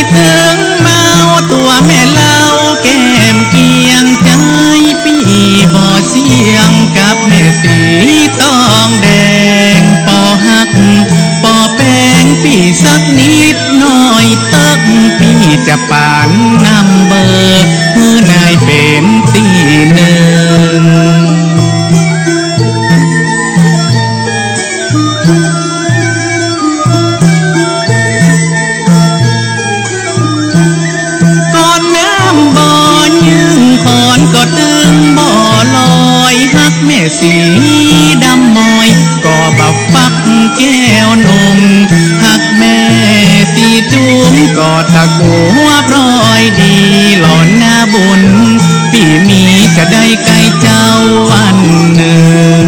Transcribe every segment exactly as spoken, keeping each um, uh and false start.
เถิงเมาตั๋วแม่เหล้าแก้มเกี้ยง ใจ๋ปี้บ่เสี้ยงกับแม่สีตองแดง ป้อฮักป้อแปงปี้สักนิดหน้อยเต๊อะ ปี้จะปานนำเบอหื้อนายเป๋นตี้นึ่ง ก่อนน้ำบ่เยิ้ง ขอนก็ตึงบ่ลอย ฮักแม่สีดำมอย ก็บ่ฟักแก้วหนุ่ม ฮักแม่สีจุ๋ม ก็ตะกั๋วปร้อยดี หล่อนนาบุญ ปี้มีจะได้ใก้เจ้าวันนึ่ง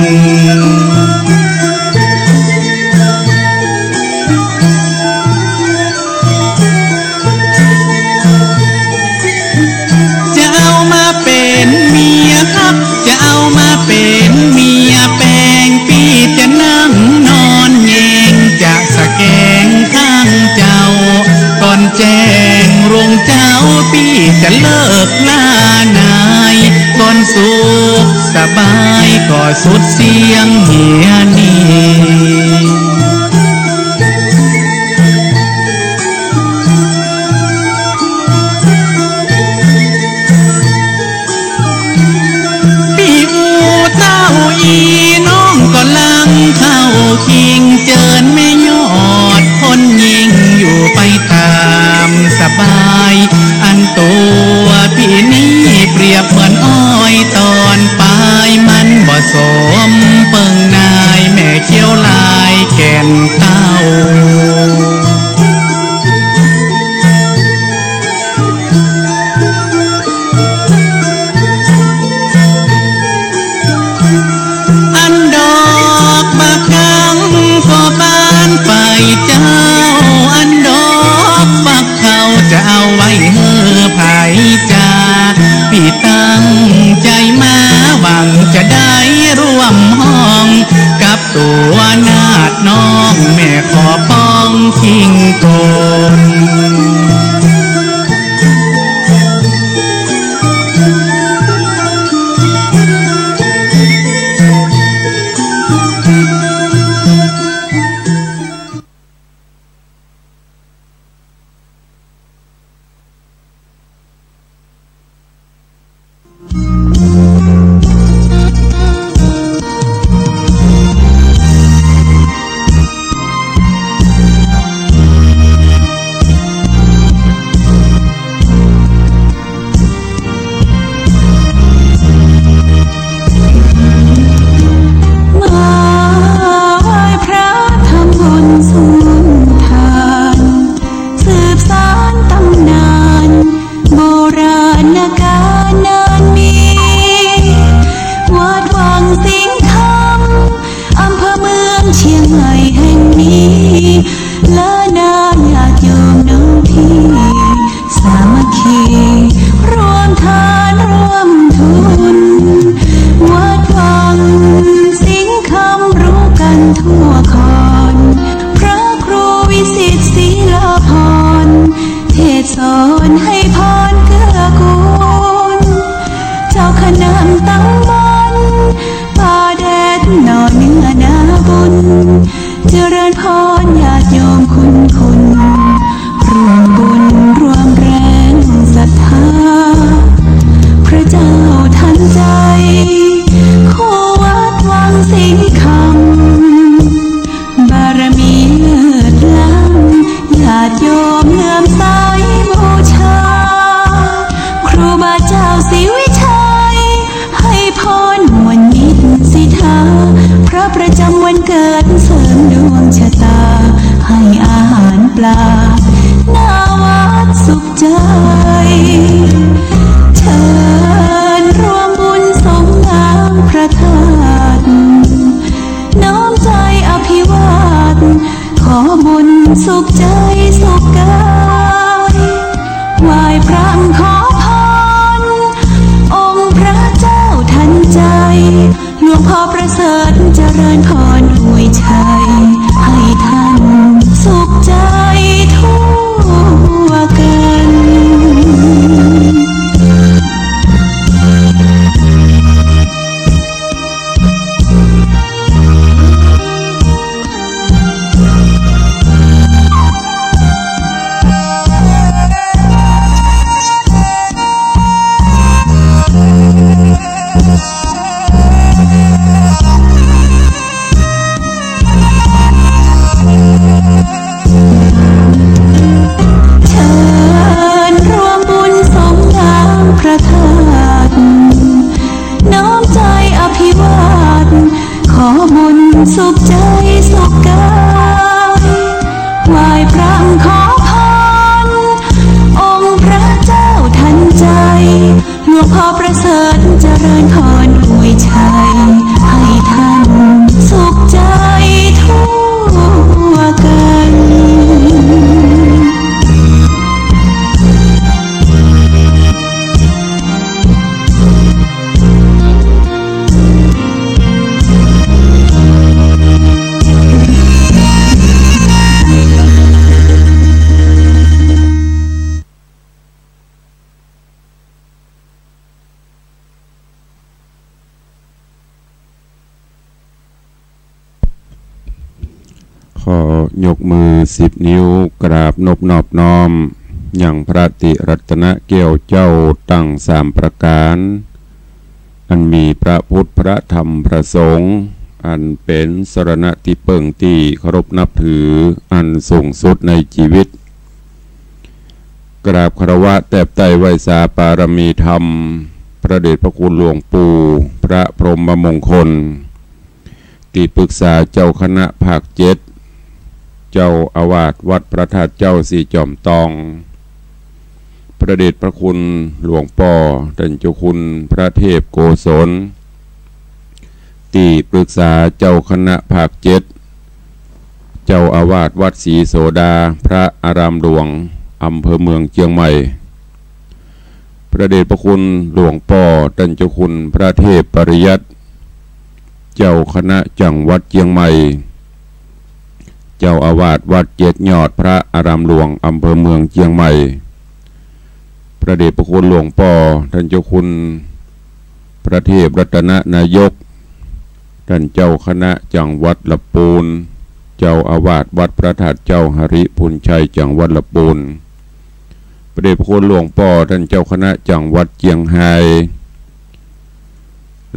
จะเอามาเป๋นเมียฮัก จะเอามาเป๋นเมียแปง ปี้จะนั่งนอนเยง จะสะแกงข้างเจ้า ก่อนแจ้งรุ่งเจ๊า ปี้จะเลิกลานาย ก่อนสุขสบาย ก็สุดเสี้ยงเหียนี่ ปี้อู้เต้าอี้ น้องก็ลังเข้าคิง เจิญแม่ยอดคนยิ่ง อยู่ไปต๋ามสบาย อันตั๋วปี้นี้เปรียบเหมือนอ้อยต๋อนปาย มันบ่สมเปิ้งนาย แม่เขี้ยวลายแก่นเต้า อันดอกบักกังก็บานไปเจ้า อันดอกบักเข่าจะเอาไว้หื้อใผจา ปี้ตั้งใจ๋มาหวังจะได้ร่วมห้อง กับตั๋วนาฏน้อง แม่ขอป้องคิงก่อน มาไหว้พระทำบุญสมทาน สืบสานต๋ำนาน โบราณกาลนานมี วัดวังสิงห์คำ อำเภอเมืองเชียงใหม่แห่งนี้ และนาญาติโยมน้องพี่ สามัคคี ร่วมทานร่วมทุน วัดวังสิงห์คำรู้กันทั่วคอน พระครูวิสิตศรีลาภรณ์ เทศน์สอนให้พรเกื้อกูล เจ้าคณะตำบลป่าแดดหน่อเนื้อนาบุญ เจริญพรญาติโยมคุณคุณ ร่วมบุญร่วมแรงศรัทธา พระเจ้าทันใจ คู่วัดวังสิงห์คำ บารมีเลิศล้ำ ญาติโยมเลื่อมใสบูชา ครูบาเจ้าศรีวิชัย ให้พรมวลมิตรสิทธา พระประจำวันเกิดเสริมดวงชะตา ให้อาหารปลา หน้าวัดสุขใจ เชิญร่วมบุญสงน้ำพระธาตุ น้อมใจอภิวาท ขอบุญสุขใจสุขกาย ไหว้พระขอพร องค์พระเจ้าทันใจ หลวงพ่อประเสริฐเจริญพรอวยชัย ให้ท่านสุขใจทั่วกา ยกมือสิบนิ้วกราบนบนอบน้อมยังพระติรัตนแก้วเจ้าตังสามประก๋าน อันมีพระพุทธ พระธรรม พระสงฆ์ อันเป๋นสรณะตี้เปิ้งตี้เคารพนับถืออันสูงสุดในจีวิต กราบคารวะแตบใต้ไหว้สาปารมีธรรม พระเดชพระคุณหลวงปู่พระพรหมมงคล ตี้ปรึกษาเจ้าคณะภาคเจ็ด เจ้าอาวาสวัดพระธาตุเจ้าสี่จอมตอง พระเดชพระคุณหลวงป้อต้านเจ้าคุณพระเทพโกศล ตี้ปรึกษาเจ้าคณะภาคเจ็ด เจ้าอาวาสวัดศรีโสดา พระอารามหลวง อำเภอเมืองเจียงใหม่ พระเดชพระคุณหลวงป้อต้านเจ้าคุณพระเทพปริยัติ เจ้าคณะจังหวัดเจียงใหม่ เจ้าอาวาสวัดเจ็ดยอด พระอารามหลวง อำเภอเมืองเจียงใหม่ พระเดชพระคุณหลวงป้อต้านเจ้าคุณพระเทพรัตนนายก ต้านเจ้าคณะจังหวัดละปูน เจ้าอาวาสวัดพระธาตุเจ้าหริภุญชัย จังหวัดละปูน พระเดชพระคุณหลวงป้อต้านเจ้าคณะจังหวัดเจียงฮาย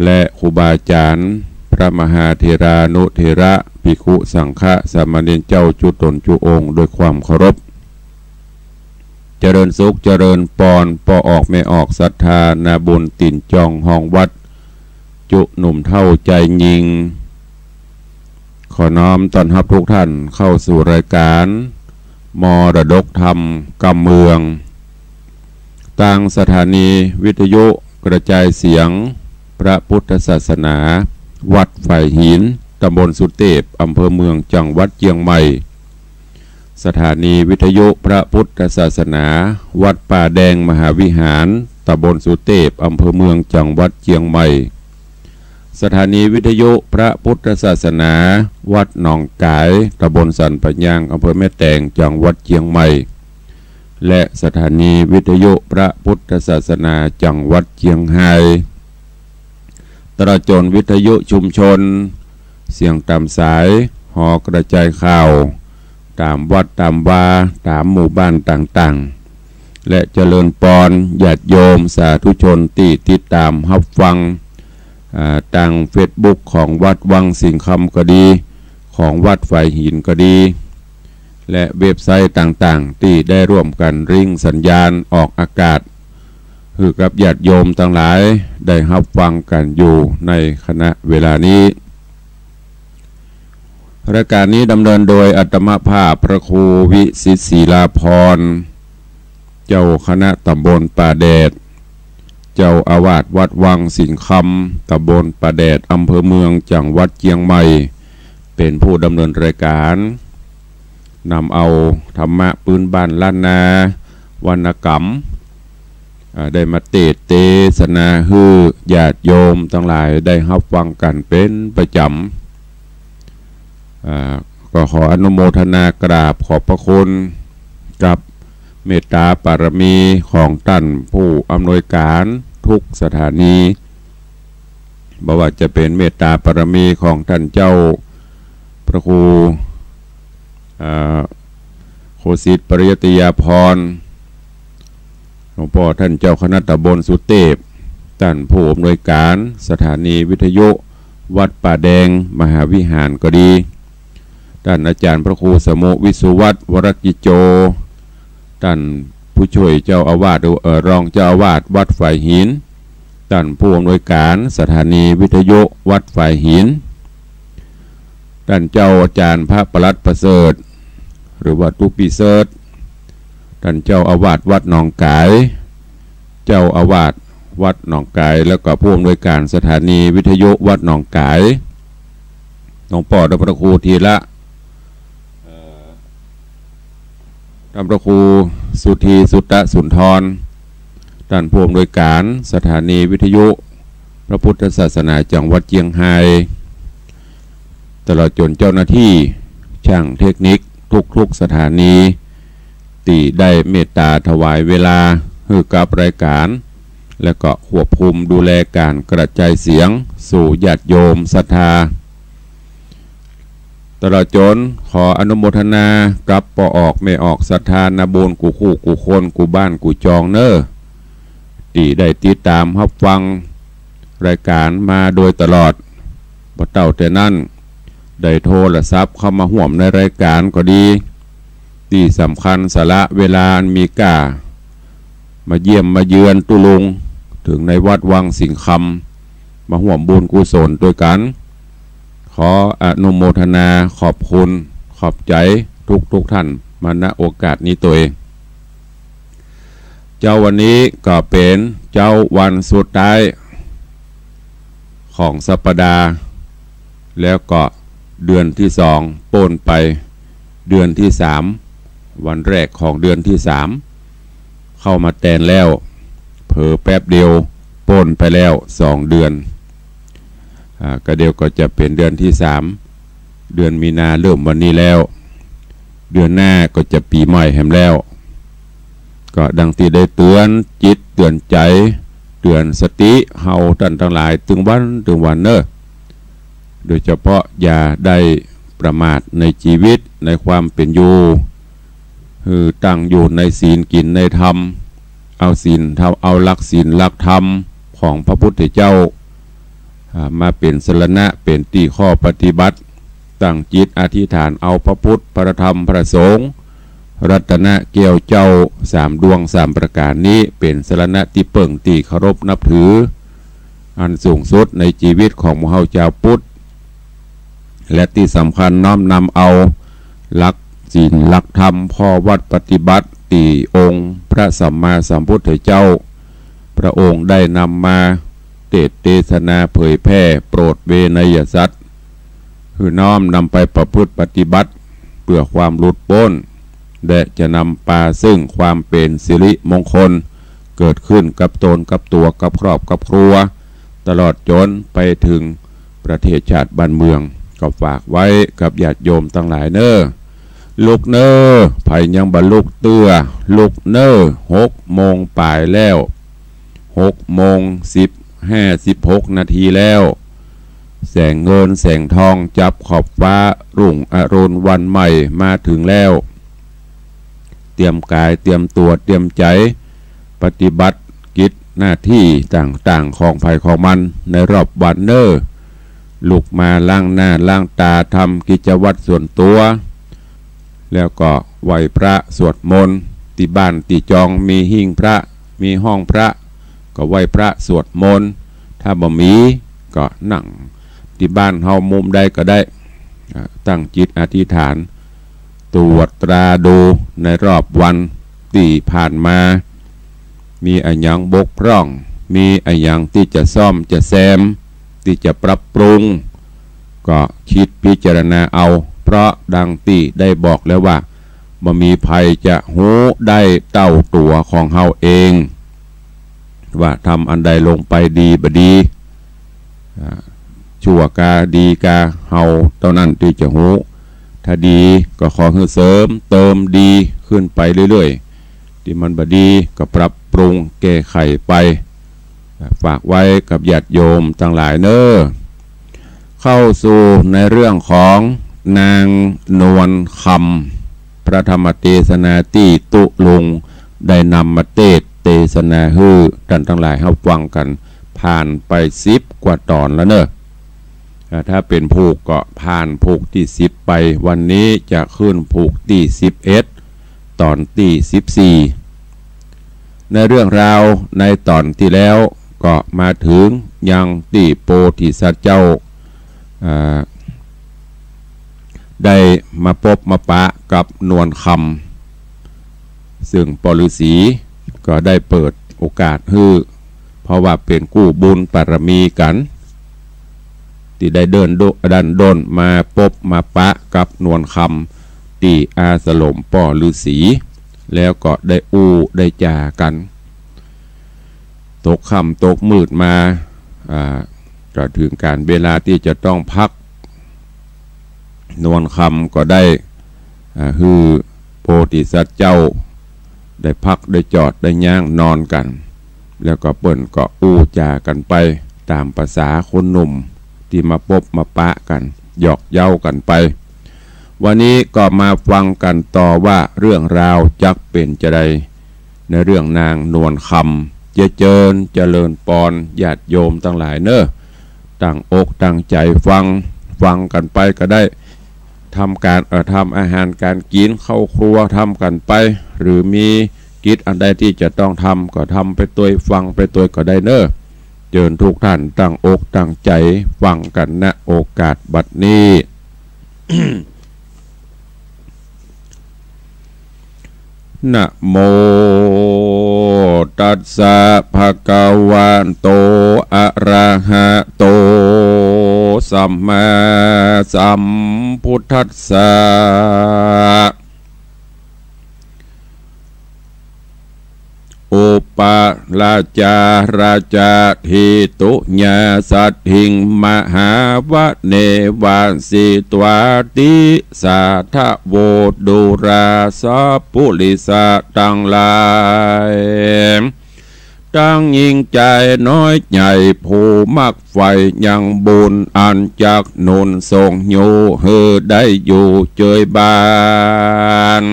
และครูบาอาจ๋ารย์ พระมหาเถรานุเถระ ภิกขุสังฆะ สามเณรเจ้าจุ๊ต๋นจุ๊องค์ โดยความเคารพ เจริญสุขเจริญปอน ป้อออกแม่ออกศรัทธา นาบุญตี๋นจองฮองวัด จุ๊หนุ่มเฒ่าใจ๋ญิง ขอน้อมต้อนฮับทุกท่านเข้าสู่รายการมรดกธรรมกำเมือง ตางสถานีวิทยุกระจายเสียงพระพุทธศาสนา วัดฝายหิน ตำบลสุเตพ อำเภอเมือง จังหวัดเจียงใหม่ สถานีวิทยุพระพุทธศาสนา วัดป่าแดงมหาวิหาร ตำบลสุเตพ อำเภอเมือง จังหวัดเจียงใหม่ สถานีวิทยุพระพุทธศาสนา วัดหนองก๋าย ตำบลสันป่ายาง อำเภอแม่แตง จังหวัดเจียงใหม่ และสถานีวิทยุพระพุทธศาสนา จังหวัดเจียงฮาย ตลอดจ๋นวิทยุชุมชน เสียงต๋ามสาย หอกระจายข่าว ต๋ามวัดต๋ามวา ต๋ามหมู่บ้านต่างๆ และเจริญปอนญาติโยมสาธุชนตี้ติดต๋ามฮับฟัง อ่า ตางเฟซบุ๊กของวัดวังสิงห์คำก็ดี ของวัดฝายหินก็ดี และเว็บไซต์ต่างๆ ตี้ได้ร่วมกั๋นริงสัญญาณออกอากาศ หื้อกับญาติโยมตังหลายได้ฮับฟังกั๋นอยู่ในขณะเวลานี้ รายการนี้ดำเนินโดยอาตมาภาพพระครูวิสิตศิลาภรณ์ เจ้าคณะตำบลป่าแดด เจ้าอาวาสวัดวังสิงห์คำ ตำบลป่าแดด อำเภอเมือง จังหวัดเจียงใหม่ เป๋นผู้ดำเนินรายการ นำเอาธรรมะปื๊นบ้านล้านนา วรรณกรรม อ่า ได้มาเตสน์เตสนาหื้อญาติโยมตังหลายได้ฮับฟังกั๋นเป๋นประจ๋ำ อ่า ก็ขออนุโมทนากราบขอบพระคุณกับเมตตาปารมีของต้านผู้อำนวยการทุกสถานี บ่ว่าจะเป๋นเมตตาปารมีของต้านเจ้าพระครู อ่า โคสิตปริยัตยาภรณ์ หลวงป้อต้านเจ้าคณะตำบลสุเตพ ต้านผู้อำนวยการสถานีวิทยุวัดป่าแดงมหาวิหารก็ดี ต้านอาจ๋ารย์พระครูสมุห์ วิสุวัฒน์ วรกิจโจ ต้านผู้ช่วยเจ้าอาวาส เอ่อ รองเจ้าอาวาสวัดฝายหิน ต้านผู้อำนวยการสถานีวิทยุวัดฝายหิน ต้านเจ้าอาจ๋ารย์พระปลัดประเสริฐ หรือว่าตุ๊ปี้เสิร์ช ต้านเจ้าอาวาสวัดหนองก๋าย เจ้าอาวาสวัดหนองก๋าย แล้วก็ผู้อำนวยการสถานีวิทยุวัดหนองก๋าย หลวงป้อต้านพระครูธีระ เอ่อ ต้านพระครูสุธี สุตตสุนทร ต้านผู้อำนวยการสถานีวิทยุพระพุทธศาสนาจังหวัดเจียงฮาย ตลอดจ๋นเจ้าหน้าตี้จ้างเทคนิคทุกๆสถานี ตี้ได้เมตตาถวายเวลาหื้อกับรายการ และก็ควบคุมดูแลก๋านกระจายเสียงสู่ญาติโยมศรัทธา ตลอดจ๋นขออนุโมทนากับป้อออกแม่ออกศรัทธานาบุญกู้คู่กู้คนกู้บ้านกู้จองเน่อ ตี้ได้ติดต๋ามฮับฟังรายก๋านมาโดยตลอด บ่เต้าแต่นั้น ได้โทรศัพท์เข้ามาฮ่วมในรายก๋านก็ดี ตี้สำคัญสละเวลาอันมีก้า มาเยี่ยมมาเยือนตุ๊ลุง เถิงในวัดวังสิงห์คำ มาฮ่วมบุญกุศลตวยกั๋น ขออนุโมทนาขอบคุณขอบใจ๋ทุกๆ ท่านมา ณ โอกาสนี้ตวย เจ๊าวันนี้ก็เป๋นเจ๊าวันสุดท้ายของสัปดาห์ แล้วก็เดือนตี้สองป๊นไป เดือนตี้สาม วันแรกของเดือนตี้สาม เข้ามาแตนแล้ว เผลอแป๊บเดียวป๊นไปแล้วสองเดือน อ่า ก็เดี๋ยวก็จะเป๋นเดือนตี้สาม เดือนมีนาเริ่มวันนี้แล้ว เดือนหน้าก็จะปี๋ใหม่แหมแล้ว ก็ดังตี้ได้เตื๋อนจิตเตื๋อนใจ๋ เตื๋อนสติเฮาต้านตังหลายตึงวันตึงวันเน่อ โดยเฉพาะอย่าได้ประมาทในจีวิตในความเป๋นอยู่ หื้อตั้งอยู่ในศีลกิ๋นในธรรม เอาศีลธรรม เอาหลักศีลหลักธรรมของพระพุทธเจ้า อ่า มาเป๋นสรณะ เป๋นตี้ข้อปฏิบัติ ตั้งจิตอธิษฐานเอาพระพุทธ พระธรรม พระสงฆ์ รัตนะแก้วเจ้าสามดวงสามประก๋านนี้ เป๋นสรณะตี้เปิ้งตี้เคารพนับถือ อันสูงสุดในจีวิตของหมู่เฮาจาวพุทธ และตี้สำคัญน้อมนำเอาหลักศีลหลักธรรม ข้อวัตรปฏิบัติตี้องค์พระสัมมาสัมพุทธเจ้า พระองค์ได้นำมาเตสน์เตสนาเผยแผ่โปรดเวยยสัตว์ หื้อน้อมนำไปประพฤติปฏิบัติเปื้อความหลุดป๊น และจะนำปาซึ่งความเป๋นสิริมงคล เกิดขึ้นกับตนกับตั๋วกับครอบกับครัว ตลอดจ๋นไปเถิงประเทศชาติบ้านเมือง ก็ฝากไว้กับญาติโยมตังหลายเน่อ ลุกเน่อ ใผยังบ่ลุกเตื้อ ลุกเน่อ หกโมงป๋ายแล้ว หกโมงสิบห้า สิบหกนาทีแล้ว แสงเงินแสงทองจับขอบฟ้า รุ่งอรุณวันใหม่มาเถิงแล้ว เตรียมก๋ายเตรียมตั๋วเตรียมใจ๋ ปฏิบัติกิจหน้าตี้ต่างๆ ของใผของมันในรอบวันเน่อ ลุกมาล้างหน้าล้างต๋า ทำกิจวัตรส่วนตั๋ว แล้วก็ไหว้พระสวดมนต์ ตี้บ้านตี้จองมีหิ้งพระ มีห้องพระ ก็ไหว้พระสวดมนต์ ถ้าบ่มีก็นั่งตี้บ้านเฮามุมใดก็ได้ อ่า ตั้งจิตอธิษฐาน ตรวจตราดูในรอบวันตี้ผ่านมา มีอะหยังบกพร่อง มีอะหยังตี้จะซ่อมจะแซม ตี้จะปรับปรุง ก็กึ๊ดพิจารณาเอา เพราะดังตี้ได้บอกแล้วว่า บ่มีใผจะฮู้ได้เต้าตั๋วของเฮาเอง ว่าทำอันใดลงไปดีบ่ดี อ่า ชั่วกาดีกา เฮาเต้านั้นตี้จะฮู้ ถ้าดีก็ขอหื้อเสริมเติมดีขึ้นไปเรื่อยๆ ตี้มันบ่ดีก็ปรับปรุงแก้ไขไป อ่า ฝากไว้กับญาติโยมตังหลายเน่อ เข้าสู่ในเรื่องของนางนวลคำ พระธรรมเตสนาตี้ตุ๊ลุงได้นำมาเตสน์เตสนาหื้อต้านตังหลายฮับฟังกั๋น ผ่านไปสิบกว่าต๋อนแล้วเน่อ อ่า ถ้าเป๋นผูกก็ผ่านผูกตี้สิบไป วันนี้จะขึ้นผูกตี้สิบเอ็ด ต๋อนตี้สิบสี่ ในเรื่องราวในต๋อนตี้แล้วก็มาเถิงยังตี้โพธิสัตว์เจ้า อ่า ได้มาปบมาปะกับนวลคำ ซึ่งป้อฤๅษีก็ได้เปิดโอกาสหื้อ เพราะว่าเป๋นกู้บุญปารมีกั๋น ตี้ได้เดินโด- ดันด้นมาปบมาปะกับนวลคำ ตี้อาสรมป้อฤๅษี แล้วก็ได้อู้ได้จ๋ากั๋น ตกค่ำตกมืดมา อ่า ก็เถิงก๋าลเวลาตี้จะต้องพัก นวลคำก็ได้ อ่า หื้อโพธิสัตว์เจ้า ได้พักได้จอดได้ย้างนอนกั๋น แล้วก็เปิ้นก็อู้จ๋ากั๋นไปต๋ามประสาคนหนุ่มตี้มาปบมาปะกั๋น หยอกเย้ากั๋นไป วันนี้ก็มาฟังกั๋นต่อว่าเรื่องราวจักเป๋นจาใด ในเรื่องนางนวลคำ จะเจิญเจริญปอนญาติโยมตังหลายเน่อ ตั้งอกตั้งใจ๋ฟัง ฟังกั๋นไปก็ได้ ทำก๋าน เอ่อ ทำอาหารก๋านกิ๋นเข้าครัวทำกั๋นไป หรือมีกิจอันใดตี้จะต้องทำก็ทำไปตวย ฟังไปตวยก็ได้เน่อ เจิญทุกท่านตั้งอกตั้งใจ๋ฟังกั๋น ณ โอกาสบัดนี้ นะโมตัสสะ ภะคะวะโต อะระหะโต สัมมาสัมพุทธัสสะ อุปะราชาราชา เถตุญาสัตถิง มหาวะเนวะสิตวา ติสาทะโว ดูราสะปุริสะตังหลาย ตังญิงใจ๋น้อยใหญ่ ผู้มักใฝ่ยังบุญ อันจักหนุนส่งอยู่ หื้อได้อยู่เจยบาน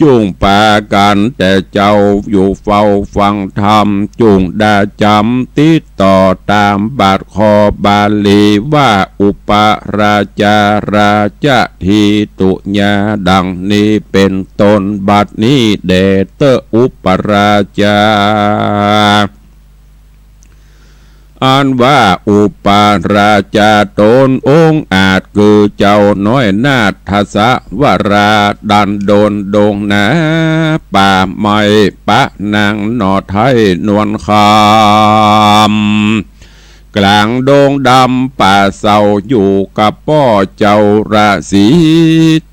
จุ่งปากั๋นแต่เจ้าอยู่เฝ้าฟังธรรม จุ่งได้จ๋ำติดต่อต๋ามบาทคอบาลีว่า อุปะราชาราชา เถตุญา ดังนี้เป๋นต้น บัดนี้แด่เต๊อะอุปะราชา อันว่าอุปะราชาต๋นองอาจ คือเจ้าน้อยนาถสวรา ดันดนดงนาป่าไม้ ปะนางหน่อไท้นวลคำ ก๋างดงดำป่าเศร้า อยู่กับป้อเจ้าราศี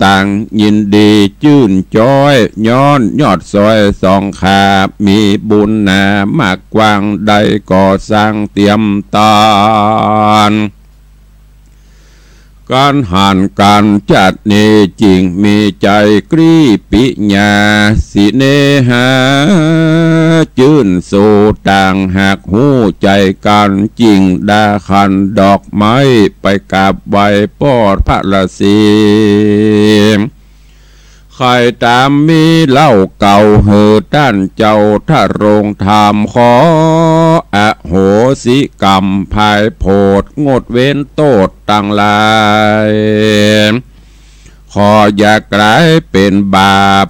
ต่าง ยินดีจื้นจ๊อย ย้อนยอดซอยสองขา มีบุญหนามากกว้าง ได้ก่อสร้างเตียมตาน กั๋นหันกั๋นจัดนี้ จิ่งมีใจ๋กรี๊ดปิญญา สิเนหา จื้นสู่ต่างหากฮู้ใจ๋กั๋น จิ่งดาขันดอกไม้ ไปกราบไหว้ป้อพระราศี ใค่ต๋ามมีเล่าเก่า หื้อต้านเจ้าทรงธรรม ขออโหสิกรรม ภายโผดงดเว้นโต้ษตังหลาย ขออย่ากล๋ายเป๋นบาป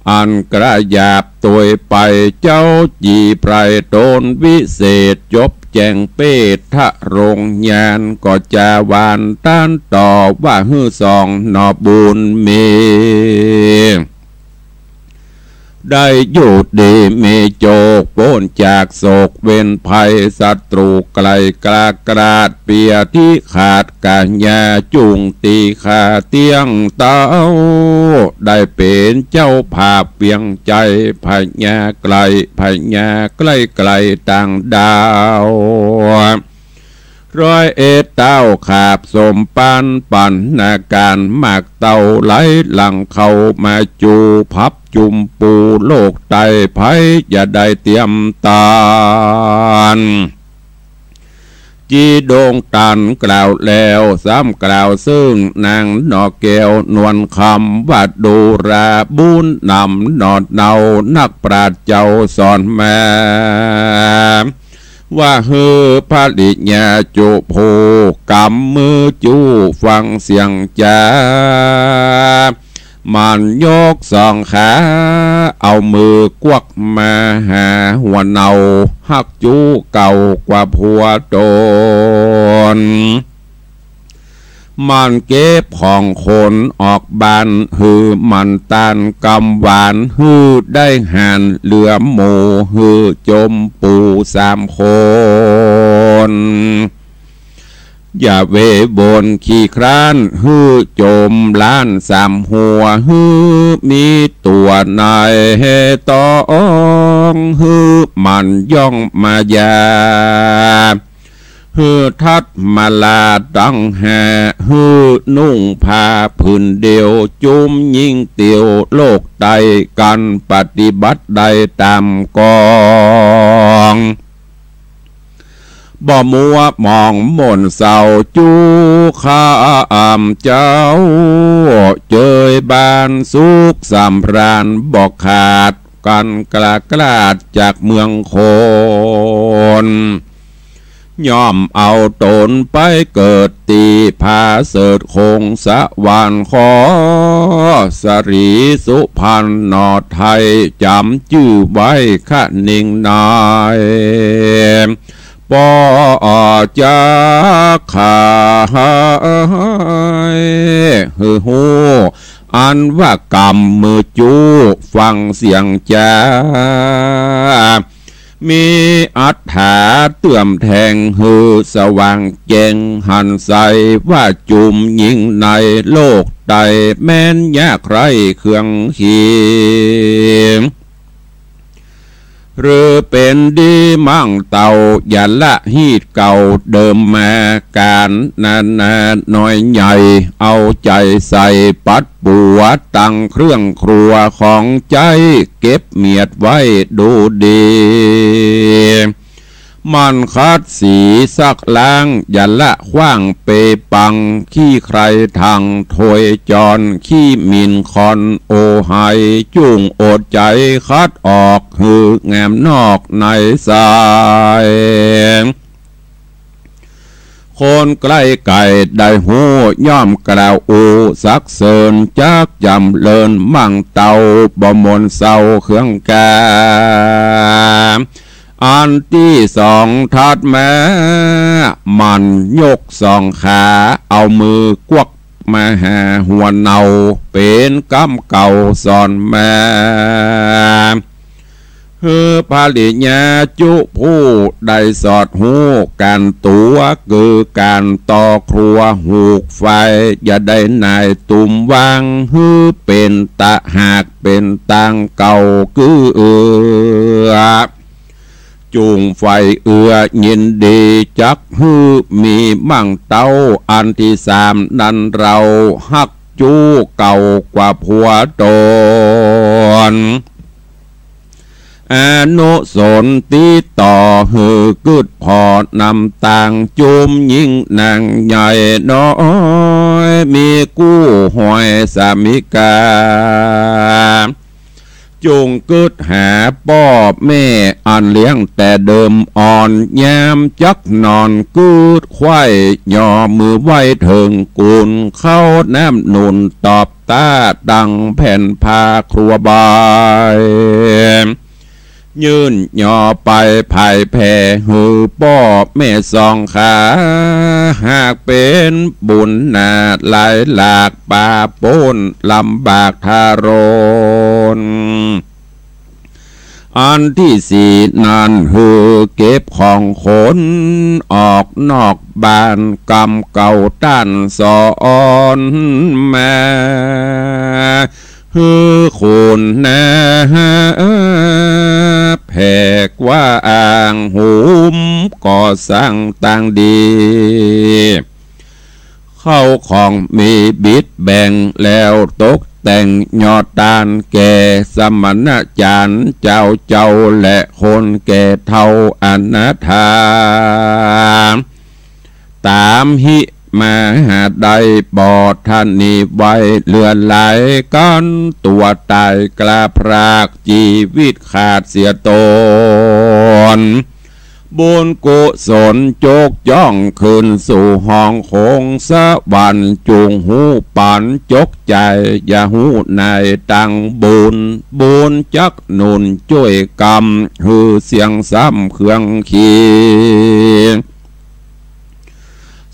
อันกระหยาบตวยไป เจ้าจีไพร่ต๋นวิเศษ จบแจ้งเปตรทรงญาณ ก็จาหวานต้านต่อว่า หื้อสองหน่อบุญมี ได้อยู่ดีมีโจค ป๊นจากโศกเวรภัย ศัตรูใกล้กล้ากราด เปียธิฆาตก๋าญา จุ่งตีฆ่าเตี้ยงเต้า ได้เป๋นเจ้าภาพเวียงใจ๋ พญาใกล้ พญาใกล้ไกลต่างดาว ร้อยเอ็ดเต้าขาบสมปัน ปัณณาการมากเต้าไหล หลั่งเข้ามาจูพับจุมปูโลกใต้ ใผจะได้เตียมตาน จีดงตันกล่าวแล้ว ซ้ำกล่าวซึ่งนางหน่อแก้วนวลคำ ว่าดูราบุญนำหน่อเนา นักปราชญ์เจ้าสอนมา ว่าหื้อภริยาจุผู้กำมือจู้ฟังเสียงจา มันยกสองขา เอามือกวักมาหาหัวเนา ฮักจู้เก่ากว่าผัวต๋น มันเก็บของขนออกบ้าน หื้อมันต้านกำหวาน หื้อได้หานเหลือหมู่ หื้อจมปู๋สามคน อย่าเววนขี้คร้าน หื้อจมล้านสามหัว หื้อมีตั๋วในตอง หื้อมันย่องมายา หื้อทัดมาลาตั้งห้า หื้อนุ่งผ้าผืนเดียว จุมยิ่งเตียวโลกใต้ กั๋นปฏิบัติได้ต๋ามกอง บ่มัวหมองหม่นเศร้าจุข้ามเจ้า เจยบานสุขสำราญบ่ขาด กั๋นกล้ากลาดจากเมืองคน ย่อมเอาต๋นไปเกิดตี้ผาเสริฐคงสวรรค์ ขอสรีสุพรรณหน่อไทย จ๋ำจื้อไว้คะนิงนาย ป้อจักขายหื้อฮู้ อันว่ากำมือจุฟังเสียงจา มีอัฏฐาเตื้อมแทงหื้อสว่างแจ้งหันใส ว่าจุมญิงในโลกใต้ แม้นยากไร้เครื่องขี หรือเป๋นดีมั่งเต้า อย่าละฮีตเก่าเดิมมา ก๋านนานาน้อยใหญ่ เอาใจ๋ใส่ปัดปั๋ว ตั้งเครื่องครัวของใจ๊ เก็บเมียดไว้ดูดี หมั่นขัดสีซักล้าง อย่าละขว้างเปปัง ขี้ใคร่ถังถ้วยจอน ขี้หมิ่นคอนโอไห จุ่งอดใจ๋ขัดออก หื้องามนอกในใส คนใกล้ไก๋ได้ฮู้ ย่อมกล่าวอู้สรรเสริญ จักจ๋ำเริญมั่งเต้า บ่หม่นเศร้าเครื่องกา อันตี้สองถัดมา หมั่นยกสองขา เอามือกวักมาหาหัวเนา เป๋นกำเก่าสอนมา หื้อปริญญาจุผู้ได้สอดฮู้ก๋านตั๋ว คือก๋านต่อครัวหูกไฟ อย่าได้หน่ายตุ่มวาง หื้อเป๋นตะหากเป๋นตางเก่าเกื้อ จุ่งใฝ่เอื้อยินดี จักหื้อมีมั่งเต้า อันตี้สามนั้นเฮา ฮักจู้เก่ากว่าผัวต๋น อนุสรณ์ติดต่อ หื้อกึ๊ดผ่อนำตาง จุมญิงนางใหญ่น้อย มีกู้ห้อยสามิกา จุ่งกึ๊ดหาป้อแม่อันเลี้ยงแต่เดิมอ่อน ยามจักนอนกึ๊ดไขว้ ย่อมือไหว้เถิงกุน เข้าน้ำหนุนตอบต้า ดังแผ่นผ้าครัวบาย ยื่นย่อไปผายแผ่ หื้อป้อแม่สองขา หากเป๋นบุญหนาหลายหลาก ปาป๊นลำบากทารน อันตี้สี่นั้น หื้อเก็บของขนออกนอกบ้าน กำเก่าต้านสอนมา หื้อขุนนาแผกว่าอ่างหุม ก่อสร้างตางดี เข้าของมีบิดแบ่ง แล้วตกแต่งยอดตานแก่ สมณจารย์เจ้าเจ้า และคนแก่เฒ่าอนาถา ต๋ามหิมหาได้ บ่ทันหนีไหวเหลือหลาย กั๋นตั๋วต๋ายกล้าพราก จีวิตขาดเสียต๋น บุญกุศลจกจ้องขึ้นสู่ห้องคงสวรรค์ จุ่งฮู้ปันจกใจ๋ อย่าฮู้หน่ายตังบุญ บุญจักหนุนจ้วยกำ หื้อเสี้ยงซ้ำเครื่องขี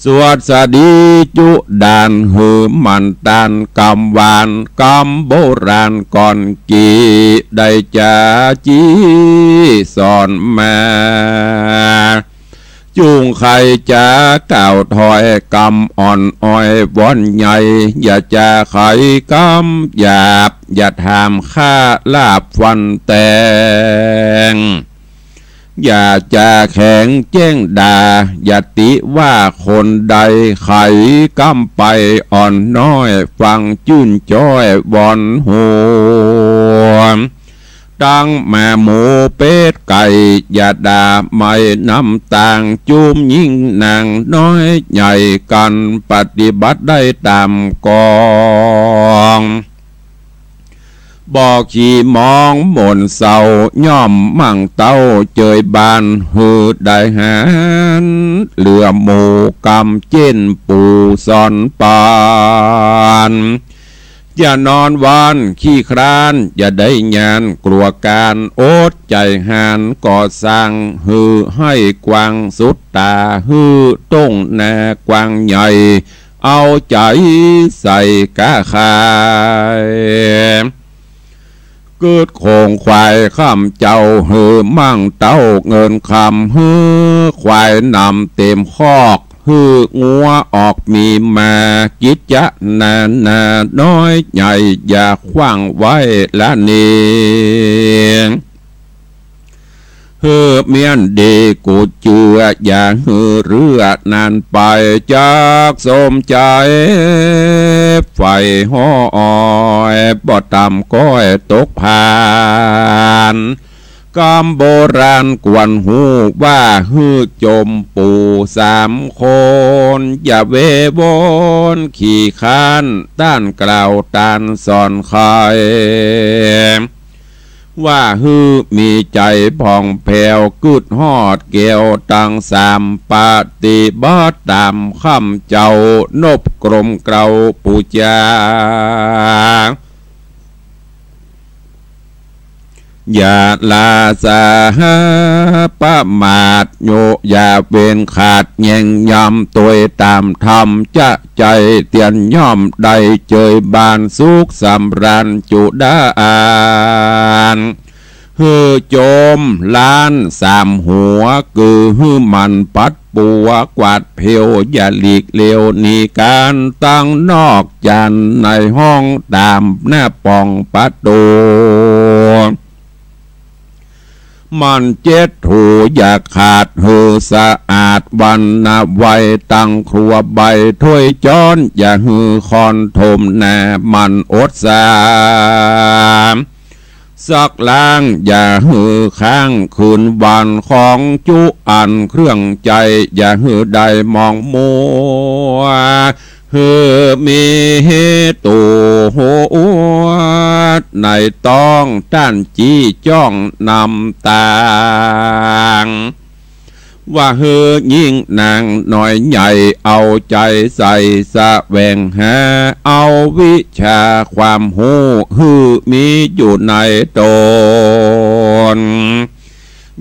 สวัสดีจุดาน หื้อหมั่นตานกำหวาน กำโบราณก่อนกี้ ได้จ๋าจี้สอนมา จุ่งใค่จ๋ากล่าวถ้อย กำอ่อนอ้อยหวอนใหญ่ อย่าจ๋าใค่กำหยาบ อย่าถามข้าลาบฟันแตง อย่าจ๋าแข็งแจ้งด่า อย่าติว่าคนใด ใค่กำไปอ่อนน้อย ฟังจื้นจ้อยหวอนหวน ตังหมาหมูเป็ดไก่ อย่าด่าไม่นำต่าง จุมญิงนางน้อยใหญ่กั๋น ปฏิบัติได้ต๋ามกอง บ่ขี้หมองหม่นเศร้า ย่อมมั่งเต้าเจยบาน หื้อได้หันเหลือหมู่กำ เจ้นปู่สอนปาน อย่านอนวันขี้คร้าน อย่าได้ย้านกลัวก๋าน อดใจ๋หาญก่อสร้าง หื้อให้กว้างสุดต๋า หื้อต้งนากว้างใหญ่ เอาใจ๋ใส่ก๊าขาย กึ๊ดโขงขวายค่ำเจ๊า หื้อมั่งเต้าเงินคำ หื้อขวายนำเต๋มคอก หื้องัวออกมีมา กิจจะนานาน้อยใหญ่ อย่าขว้างไว้ละเน หื้อเมี้ยนดีกูเจื้อ อย่าหื้อเรื่อนานไป จักสมใจ๋ใฝ่ฮ้อย บ่ต่ำก้อยตกผาน กำโบราณควรฮู้ว่า หื้อจมปู่สามคน อย่าเววนขี้ค้าน ต้านกล่าวต้านสอนใคร ว่าหื้อมีใจ๋ผ่องแผ้ว กึ๊ดฮอดแก้วตังสาม ปฏิบัติต๋ามค่ำเจ๊า นบกรมเกล้าปู๋จา อย่าละสาประมาท โย อย่าเว้นขาด แย่งยำตวยต๋ามธรรม จะใจ๋เตียนย่อมได้ เจยบานสุขสำราญจุดาอาน หื้อจมล้านสามหัว คือหื้อหมั่นปัดปัวกวาดเพว อย่าหลีกเหลวหนีก๋านตังนอก จานในห้องต๋ามหน้าป่องประตู๋ หมั่นเจ็ดถูอย่าขาด หื้อสะอาดวันนะไว้ ตังครัวใบถ้วยจ๊อน อย่าหื้อค่อนถมหน้า หมั่นอดสา ซักล้างอย่าหื้อค้าง คืนวันของจุอันเครื่องใจ๊ อย่าหื้อได้หมองมัว หื้อมีตั๋วในต้องต้านจี้จ้องนำตาง ว่าหื้อญิงนางน้อยใหญ่ เอาใจ๋ใส่แสวงหา เอาวิชาความฮู้ หื้อมีอยู่ในตน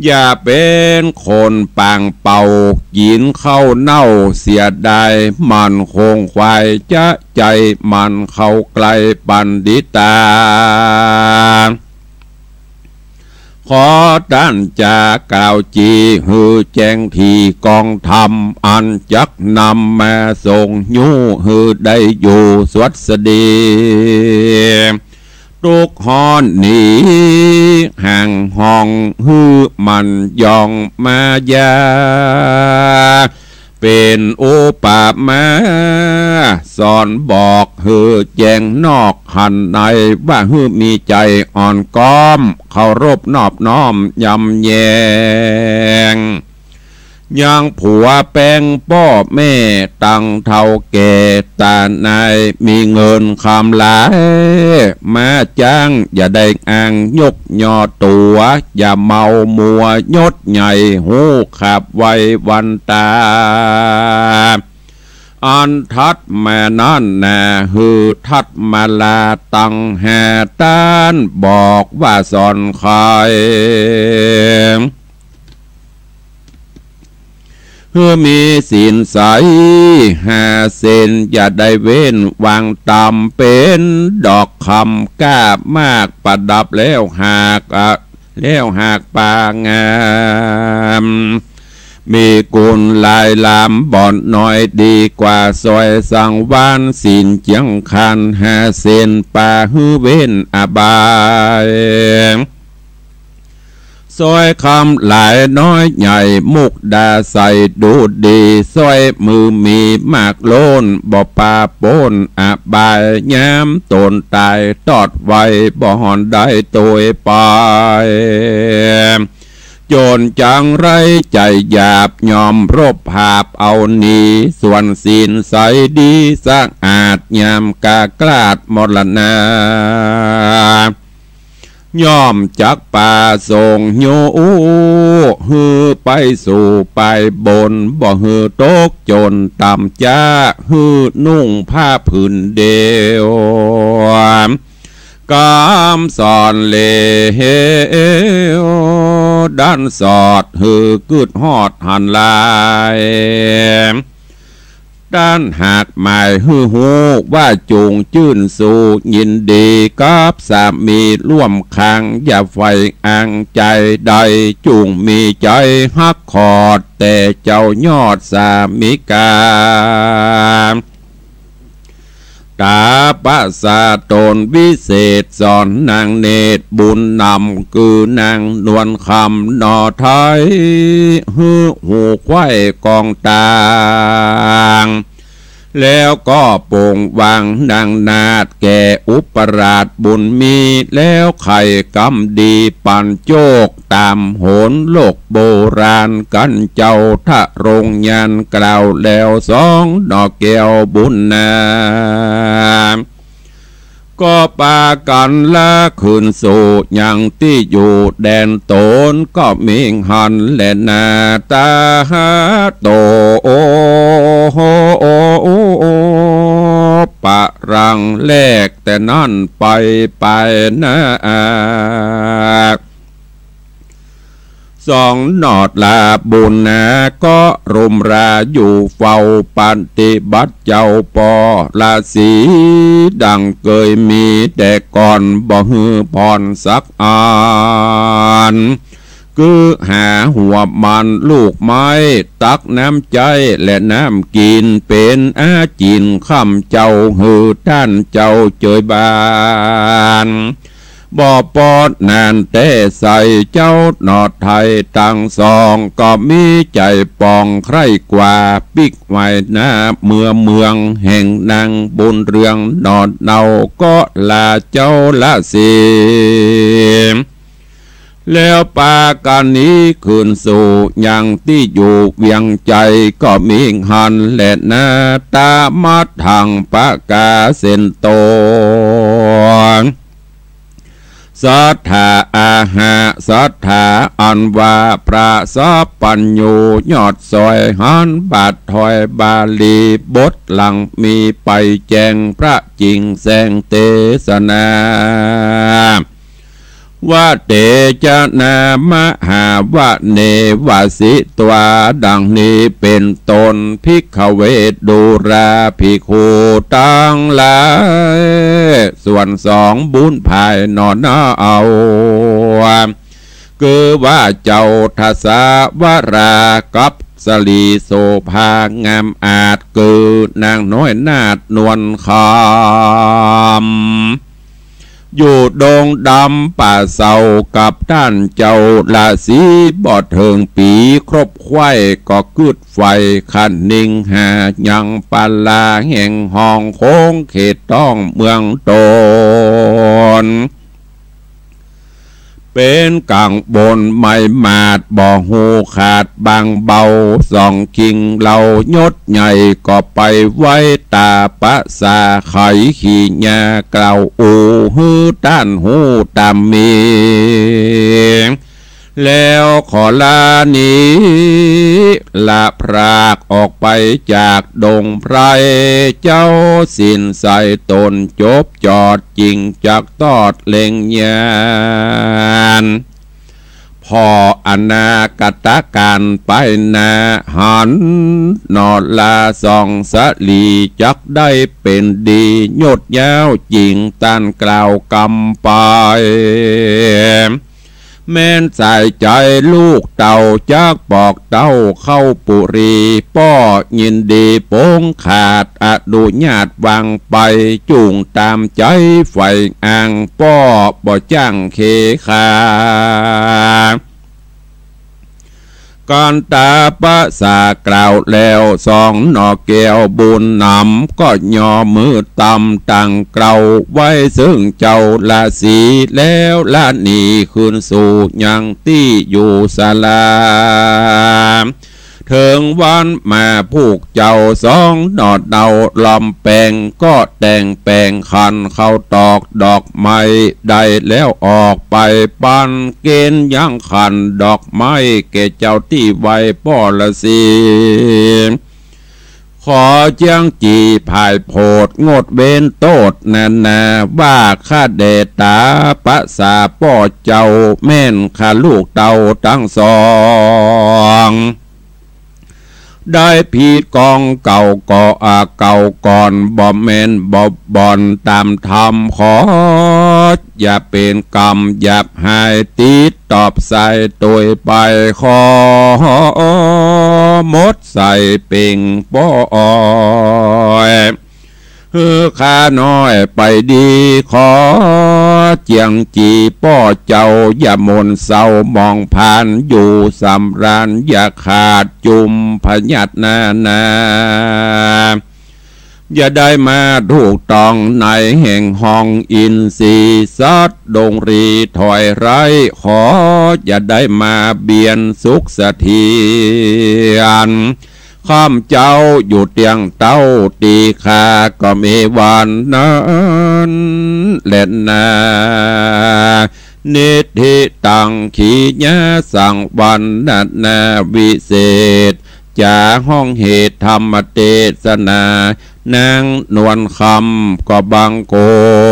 อย่าเป๋นคนปางเป่า กิ๋นข้าวเน่าเสียดาย หมั่นโขงขวายจะใจ๋หมั่นเข้าใก้ปัณฑิตา ขอต้านจากล่าวจี้ หื้อแจ้งถี่กองธรรม อันจักนำมาส่งยู้ หื้อได้อยู่สวัสดี ตุ๊กข์ฮ้อนหนีห่างห้อง หื้อหมั่นยองมายา เป๋นอุปมาสอนบอก หื้อแจ้งนอกหันใน ว่าหื้อมีใจ๋อ่อนก้อม เคารพนอบน้อมยำแยง ยังผัวแป้งป้อแม่ตังเฒ่าแก่ ต๋านายมีเงินคำหลายมาจ้าง อย่าได้อ้างยกยอตั๋ว อย่าเมามัวยศใหญ่ ฮู้ขับไววันตา อันถัดมานั้นนา หื้อทัดมาลาตังห้าต้าน บอกว่าสอนใคร หื้อมีศีลใสห้าเส้น อย่าได้เว้นวางตำ เป๋นดอกคำก้ามาก ประดับแล้วหาก แล้วหากปางงาม มีกุณหลายล้ำ บ่อนน้อยดีกว่าซอยสังวาล ศีลเจียงคันห้าเส้น ปาหื้อเว้นอบาย สร้อยคำหลายน้อยใหญ่ มุกดาใส่ดูดี สร้อยมือมีมากล้น บ่ปาป๊นอบาย ยามตนต๋ายตอดไว บ่หอนได้ตวยไป จนจังไร้ใจ๋หยาบ ยอมรบหาบเอาหนี ส่วนศีลใสดีสะอาด ยามกล้าคลาดมรณา ย่อมจักปาสงฆ์ โย หื้อไปสู่ปายบน บ่หื้อตกจนต่ำจ๊า หื้อนุ่งผ้าผืนเดียว กำสอนเหลว ด้านสอดหื้อกึ๊ดฮอดหันหลาย ต้านหากหมายหื้อฮู้ว่าจุ่งจื้นสู่ ยินดีกับสามีร่วมคัง อย่าใฝ่อังใจ๋ใด จุ่งมีใจ๋ฮักขอด แต่เจ้ายอดสามิกา ต๋าปะสาต๋นวิเศษ สอนนางเนตรบุญนำ คือนางนวลคำหน่อไท้ หื้อฮู้ไขว้กองต่าง แล้วก็โป๋งวางนางนาฏ แก่อุปราชบุญมี แล้วไขกำดีปันโจค ต๋ามโหรโลกโบราณ กั๋นเจ้าทะรงยานกล่าวแล้วสอง หน่อแก้วบุญนา ก็ปากั๋นละคืนสู่ยังตี้อยู่แดนต๋น ก็มิหันแลนา ต๋าโต ปะรังแลกแต่นั้นไป ไปนา สองหน่อลาบุญนา ก็รุมราอยู่เฝ้า ปฏิบัติเจ้าป้อราศี ดังเกยมีแต่ก่อน บ่หื้อผ่อนสักอัน คือหาหัวมันลูกไม้ ตักน้ำใจ๊และน้ำกิ๋น เป๋นอาจิ๋นค่ำเจ๊า หื้อต้านเจ้าเจยบาน บ่ปอดนานแต๊ใส่ เจ้าหน่อไท้ตังสอง ก็มีใจ๋ป่องใคร่กว่า ปิ๊กไหวนาเมือเมือง แห่งนางบุญเรืองหน่อเนา ก็ลาเจ้าราศี แล้วปากั๋นหนีคืนสู่ยังตี้อยู่เวียงใจ๋ ก็มิหันแลนา ต๋ามัดถังปะกาเส้นต๋น สัตถาอาหะ สัตถาอันว่าพระสัพพัญญู ยอดสอยหันบาทถอยบาลี บทหลังมีไปแจ้งพระจิ่งแสงเตสนา วะเตจะนามหาวะเนวะสิตวา ดังนี้เป๋นต้น ภิกขเวทดูราภิกขุตังหลาย ส่วนสองบุญภายหน่อนาเอา คือว่าเจ้าทศวรากับสลีโสภางามอาจ คือนางน้อยนาฏนวลคำ อยู่ดงดำป่าเศร้ากับต้านเจ้าราศี บ่เถิงปี๋ครบไขว้ ก็กึ๊ดใฝ่คะนิงหายังปาลาแห่งห้องโค้งเขตต้องเมืองต๋น เป๋นก๋างบนไม้หมาด บ่ฮู้ขาดบางเบา สองกิ่งเหล่ายศใหญ่ ก็ไปไว้ต๋าปะสา ไขขี่ญากล่าวอู้ หื้อต้านฮู้ต๋ามมี แล้วขอลาหนี ละพรากออกไปจากดงไพร เจ้าศีลใสต๋นจบจอด จิ่งจักตอดเล็งญาณ ผ่ออนาคตก๋านไปหน้า หันหน่อลาสองสลี จักได้เป๋นดียศยาว จิ่งต้านกล่าวกำไป แม้นสายใจ๋ลูกเต้า จักปอกเต้าเข้าปุรี ป้อยินดีปงขาด อนุญาตวางไป จุ่งต๋ามใจ๋ใฝ่อ้าง ป้อบ่จ้างเคขา กันตาปะสากล่าวแล้ว สองหน่อแก้วบุญนำ ก็ย่อมือตำตั้งเกล้า ไหว้ซึ่งเจ้าราศี แล้วละหนีคืนสู่ยังตี้อยู่ศาลา เถิงวันมาผูกเจ้า สองหน่อเนาลอมแป๋ง ก็แต่งแป๋งขันข้าวตอกดอกไม้ ได้แล้วออกไปปันเกณฑ์ยังขันดอกไม้ แก่เจ้าตี้ไหว้ป้อราศี ขอเจียงจีผายโผด งดเว้นโต้ษนานา ว่าข้าแด่ตาปะสาป้อเจ้า แม่นข้าลูกเต้าตังสอง ได้ผิดกองเก่าก็อาเก่าก่อน บ่แม่นบ่บ่อนต๋ามธรรม ขออย่าเป๋นกรรมหยาบหาย ติดตอบสายตวยไป ขอหมดสายเป่งป้อย หื้อข้าน้อยไปดี ขอเจียงจีป้อเจ้า อย่าหม่นเศร้าหมองพาน อยู่สำราญอย่าขาดจุมพยัดนานา อย่าได้มาถูกต้องในแห่งห้องอินทรีย์ สัตว์ดงรีถอยไร้ ขออย่าได้มาเบียนสุขเสถียร ข้ามเจ้าอยู่เตียงเต้า ตี้ข้าก็มีวันนั้นแลนา นิทธิตัง ขีญาสัง วันนานาวิเศษ จ๋าห้องเหตุธรรมเตสนา นางนวลคำก็บังค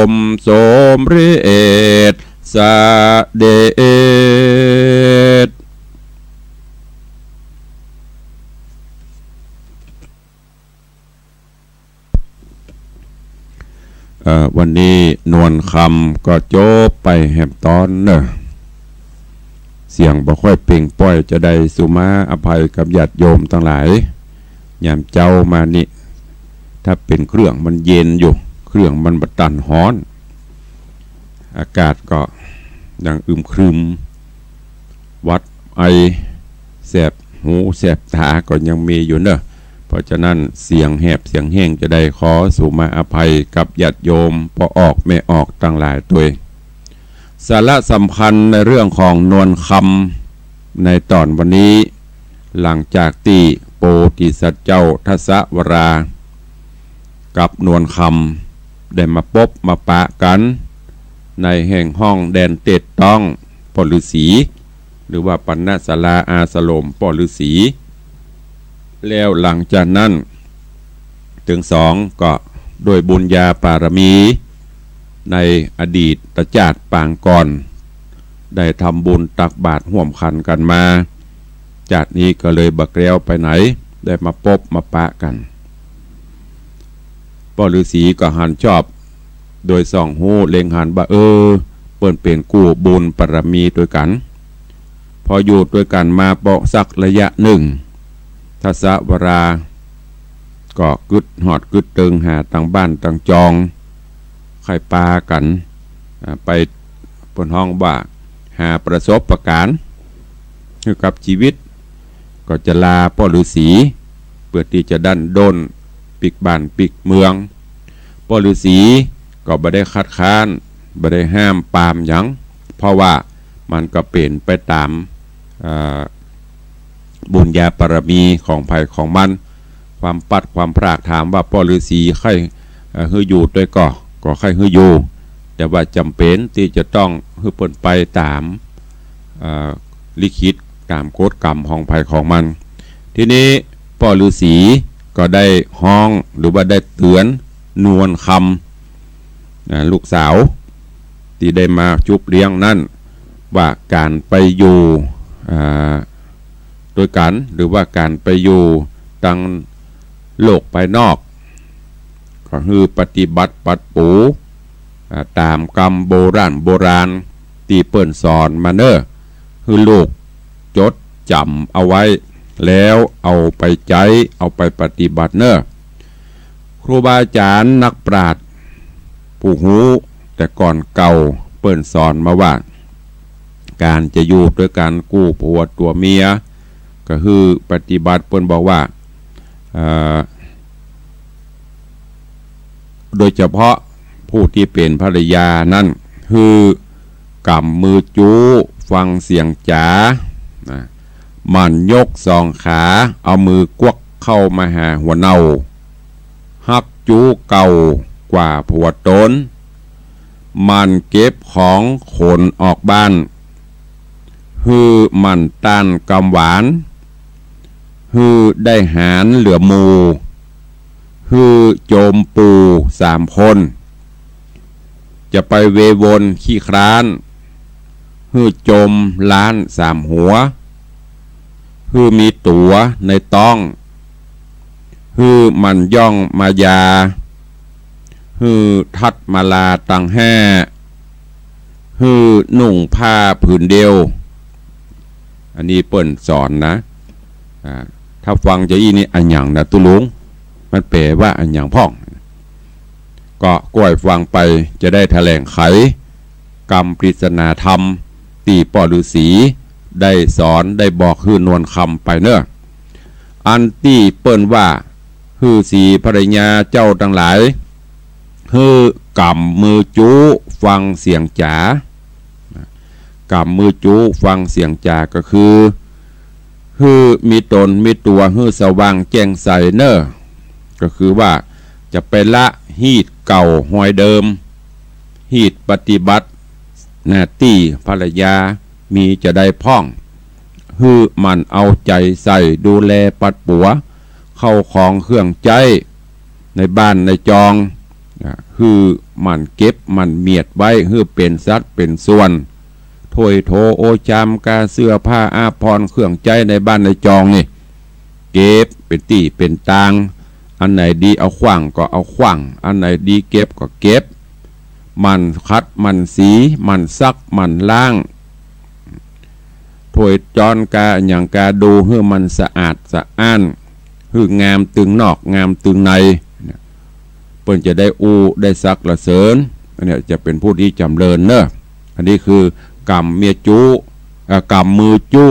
มสมเร็จเสด็จ เอ่อ วันนี้นวลคำก็จบไปแหมต๋อนเน่อ เสียงบ่ค่อยเป่งป้อย จะได้สุมาอภัยกับญาติโยมตังหลาย ยามเจ๊ามานี่ ถ้าเป๋นเครื่องมันเย็นอยู่ เครื่องมันบ่ตันฮ้อน อากาศก็ยังอึมครึม หวัดไอ แสบหูแสบต๋าก็ยังมีอยู่เน่อ เพราะฉะนั้นเสียงแหบเสียงแห้งจะได้ขอสุมาอภัยกับญาติโยมป้อออกแม่ออกตังหลายตวย สาระสำคัญในเรื่องของนวลคำในต๋อนวันนี้ หลังจากตี้โปธิสัตว์เจ้าทศวรา กับนวลคำได้มาปบมาปะกั๋น ในแห่งห้องแดนเตศต้องป้อฤๅษี หรือว่าปัณณศาลาอาสรมป้อฤๅษี แล้วหลังจากนั้น ตึงสองก็ด้วยบุญญาปารมี ในอดีตจ้าติปางก่อน ได้ทำบุญตักบาตรฮ่วมขันกันมา จ้าตินี้ก็เลยบ่แคล้วไปไหน ได้มาปบมาปะกั๋น ป้อฤๅษีก็หันชอบ โดยส่องฮู้เล็งหันว่า เออ เปิ้นเป๋นกู้บุญปารมีตวยกั๋น พออยู่ตวยกั๋นมาเปาะสักระยะนึ่ง ทศวรา ก็กึ๊ดฮอดกึ๊ดเติงหาตังบ้านตังจอง ใค่ปากั๋น อ่า ไป เปิ้นฮ้องว่าหาประสบการณ์หื้อกับจีวิต ก็จะลาป้อฤๅษี เปื้อตี้จะดั้นด้นปิ๊กบ้านปิ๊กเมือง ป้อฤๅษีก็บ่ได้คัดค้าน บ่ได้ห้ามปรามหยัง เพราะว่ามันก็เป๋นไปต๋าม เอ่อ บุญญาปารมีของใผของมัน ความปัดความพราก ถามว่าป้อฤๅษีใค่ เอ่อ หื้ออยู่ตวยก่อ ก็ใค่หื้ออยู่ แต่ว่าจ๋ำเป๋นตี้จะต้องหื้อเปิ้นไปต๋าม เอ่อ ลิขิต ต๋ามกฎกรรมของใผของมัน ทีนี้ป้อฤๅษีก็ได้ฮ้อง หรือว่าได้เตื๋อนนวลคำ อ่า ลูกสาวตี้ได้มาจุ๊บเลี้ยงนั้น ว่าก๋านไปอยู่ อ่า ตวยกั๋น หรือว่าก๋านไปอยู่ตังโลกภายนอก ก็หื้อปฏิบัติปัดปู อ่า ต๋ามกำโบราณโบราณตี้เปิ้นสอนมาเน่อ หื้อลูกจดจ๋ำเอาไว้ แล้วเอาไปใจ๊ เอาไปปฏิบัติเน่อ ครูบาอาจ๋ารย์นักปราชญ์ผู้ฮู้แต่ก่อนเก่าเปิ้นสอนมาว่า ก๋านจะอยู่ตวยกั๋นกู้ผัวตั๋วเมีย ก็คือปฏิบัติ เปิ้นบอกว่า เอ่อ โดยเฉพาะผู้ตี้เป๋นภรรยานั้น หื้อก๋ำมือจู๊ฟังเสียงจ๋า นะ หมั่นยกสองขา เอามือกวักเข้ามาหาหัวเน่า ฮักจู๊เก่ากว่าผัวต๋น หมั่นเก็บของขนออกบ้าน หื้อหมั่นต้านกำหวาน หื้อได้หารเหลือหมู่ หื้อจมปู่สามคน จะไปเววนขี้คร้าน หื้อจมล้านสามหัว หื้อมีตั๋วในต๊อง หื้อหมั่นย่องมายา หื้อทัดมาลาตังห้า หื้อนุ่งผ้าผืนเดียว อันนี้เปิ้นสอนนะ อ่า ถ้าฟังจะอี้นี่อะหยังนะตุ๊ลุง มันแปลว่าอะหยังพ่อง ก็ก้อยฟังไปจะได้แถลงไขกำปริศนาธรรมตี้ป้อฤๅษีได้สอนได้บอกหื้อนวลคำไปเน่อ อันตี้เปิ้นว่า หื้อสีภรรยาเจ้าตังหลาย หื้อก๋ำมือจู๊ฟังเสียงจ๋า ก๋ำมือจู๊ฟังเสียงจ๋าก็คือ หื้อมีต๋นมีตั๋วหื้อสว่างแจ้งใสเน่อ ก็คือว่าจะไปละฮีตเก่าฮอยเดิม ฮีตปฏิบัติหน้าตี้ภรรยามีจะใดพ่อง หื้อหมั่นเอาใจ๋ใส่ดูแลปัดปั๋ว เข้าของเครื่องใจ๊ในบ้านในจอง อ่า หื้อหมั่นเก็บหมั่นเมียดไว้ หื้อเป๋นสัดเป๋นส่วน ถ้วยโถโอชามกา เสื้อผ้าอาภรณ์เครื่องใจ๊ในบ้านในจองนี่ เก็บเป๋นตี้เป๋นตาง อันไหนดีเอาขว้างก็เอาขว้าง อันไหนดีเก็บก็เก็บ หมั่นขัดหมั่นสี หมั่นซักหมั่นล้าง ถ้วยจ๊อนกาอะหยังกา ดูหื้อมันสะอาดสะอ้าน หื้องามตึงนอกงามตึงใน เนี่ย เปิ้นจะได้อู้ได้สรรเสริญ อันเนี้ยจะเป๋นผู้ตี้จ๋ำเริญเน่อ อันนี้คือก๋ำเมียจู๊ เอ่อ ก๋ำมือจู๊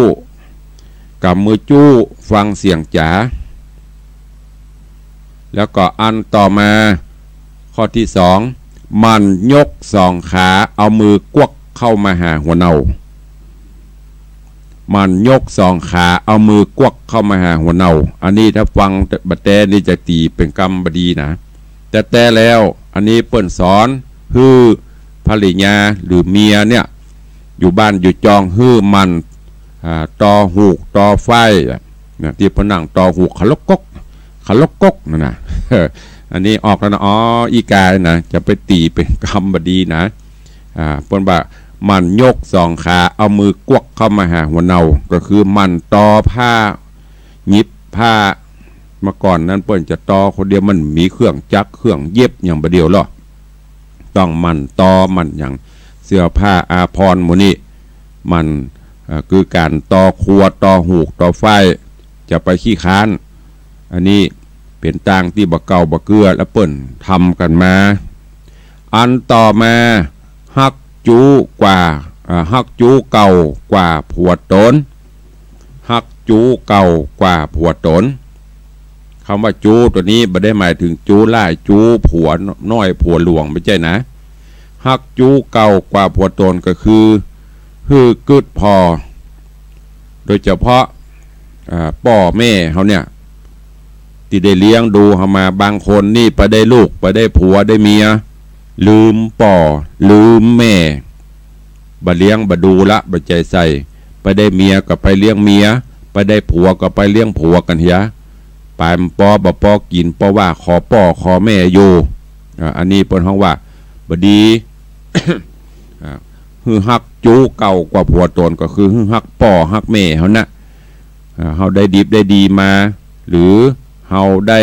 ก๋ำมือจู๊ฟังเสียงจ๋า แล้วก็อันต่อมา ข้อตี้สอง หมั่นยกสองขา เอามือกวักเข้ามาหาหัวเน่า หมั่นยกสองขา เอามือกวักเข้ามาหาหัวเน่า อันนี้ถ้าฟังบ่าแต๊นี่จะตี๋เป๋นกำบ่ดีนะ แต่แต๊แล้ว อันนี้เปิ้นสอนหื้อภรรยาหรือเมียเนี่ย อยู่บ้านอยู่จองหื้อหมั่น อ่า ตอหูกตอฝ้าย นะ ตี้เปิ้นนั่งตอหูกขะลกกก ขะลกกกนั่นนะ อันนี้ออกแล้วนะ อ๋อ อี้กานะ จะไปตี๋เป๋นกำบ่ดีนะ อ่า เปิ้นว่าหมั่นยกสองขา เอามือกวักเข้ามาหาหัวเน่า ก็คือหมั่นตอผ้า หยิบผ้า เมื่อก่อนนั้นเปิ้นจะตอคนเดียว มันมีเครื่องจักรเครื่องเย็บหยังบ่าเดี่ยวลอ ต้องหมั่นตอหมั่นหยัง เสื้อผ้าอาภรณ์หมู่นี้ หมั่น เอ่อ คือก๋านตอครัวตอหูกตอฝ้าย จะไปขี้คร้าน อันนี้เป๋นตางตี้บ่าเก่าบ่าเกื้อ แล้วเปิ้นทำกั๋นมา อันต่อมา ฮักจู๊กว่า อ่า ฮักจู๊เก่ากว่าผัวต๋น ฮักจู๊เก่ากว่าผัวต๋น กำว่าจู๊ตั๋วนี้บ่ได้หมายเถิงจู๊หล้าย จู๊ผัวน้อยผัวหลวง บ่ใจ้นะ ฮักจู๊เก่ากว่าผัวต๋นก็คือ หื้อกึ๊ดผ่อ โดยเฉพาะ อ่า ป้อแม่เฮาเนี่ย ตี้ได้เลี้ยงดูเฮามา บางคนนี่ไปได้ลูก ไปได้ผัวได้เมีย ลืมป้อ ลืมแม่ บ่เลี้ยงบ่ดูละ บ่ใจ๋ใส่ ไปได้เมียก็ไปเลี้ยงเมีย ไปได้ผัวก็ไปเลี้ยงผัวกั๋นเหีย ป๋ายบ่ปอ บ่ปอกิ๋น เพราะว่าขอป้อขอแม่อยู่ อ่า อันนี้เปิ้นฮ้องว่าบ่ดี อ่า หื้อฮักจู๊เก่ากว่าผัวต๋น ก็คือหื้อฮักป้อฮักแม่เฮานะ อ่า เฮาได้ดิบได้ดีมา หรือเฮาได้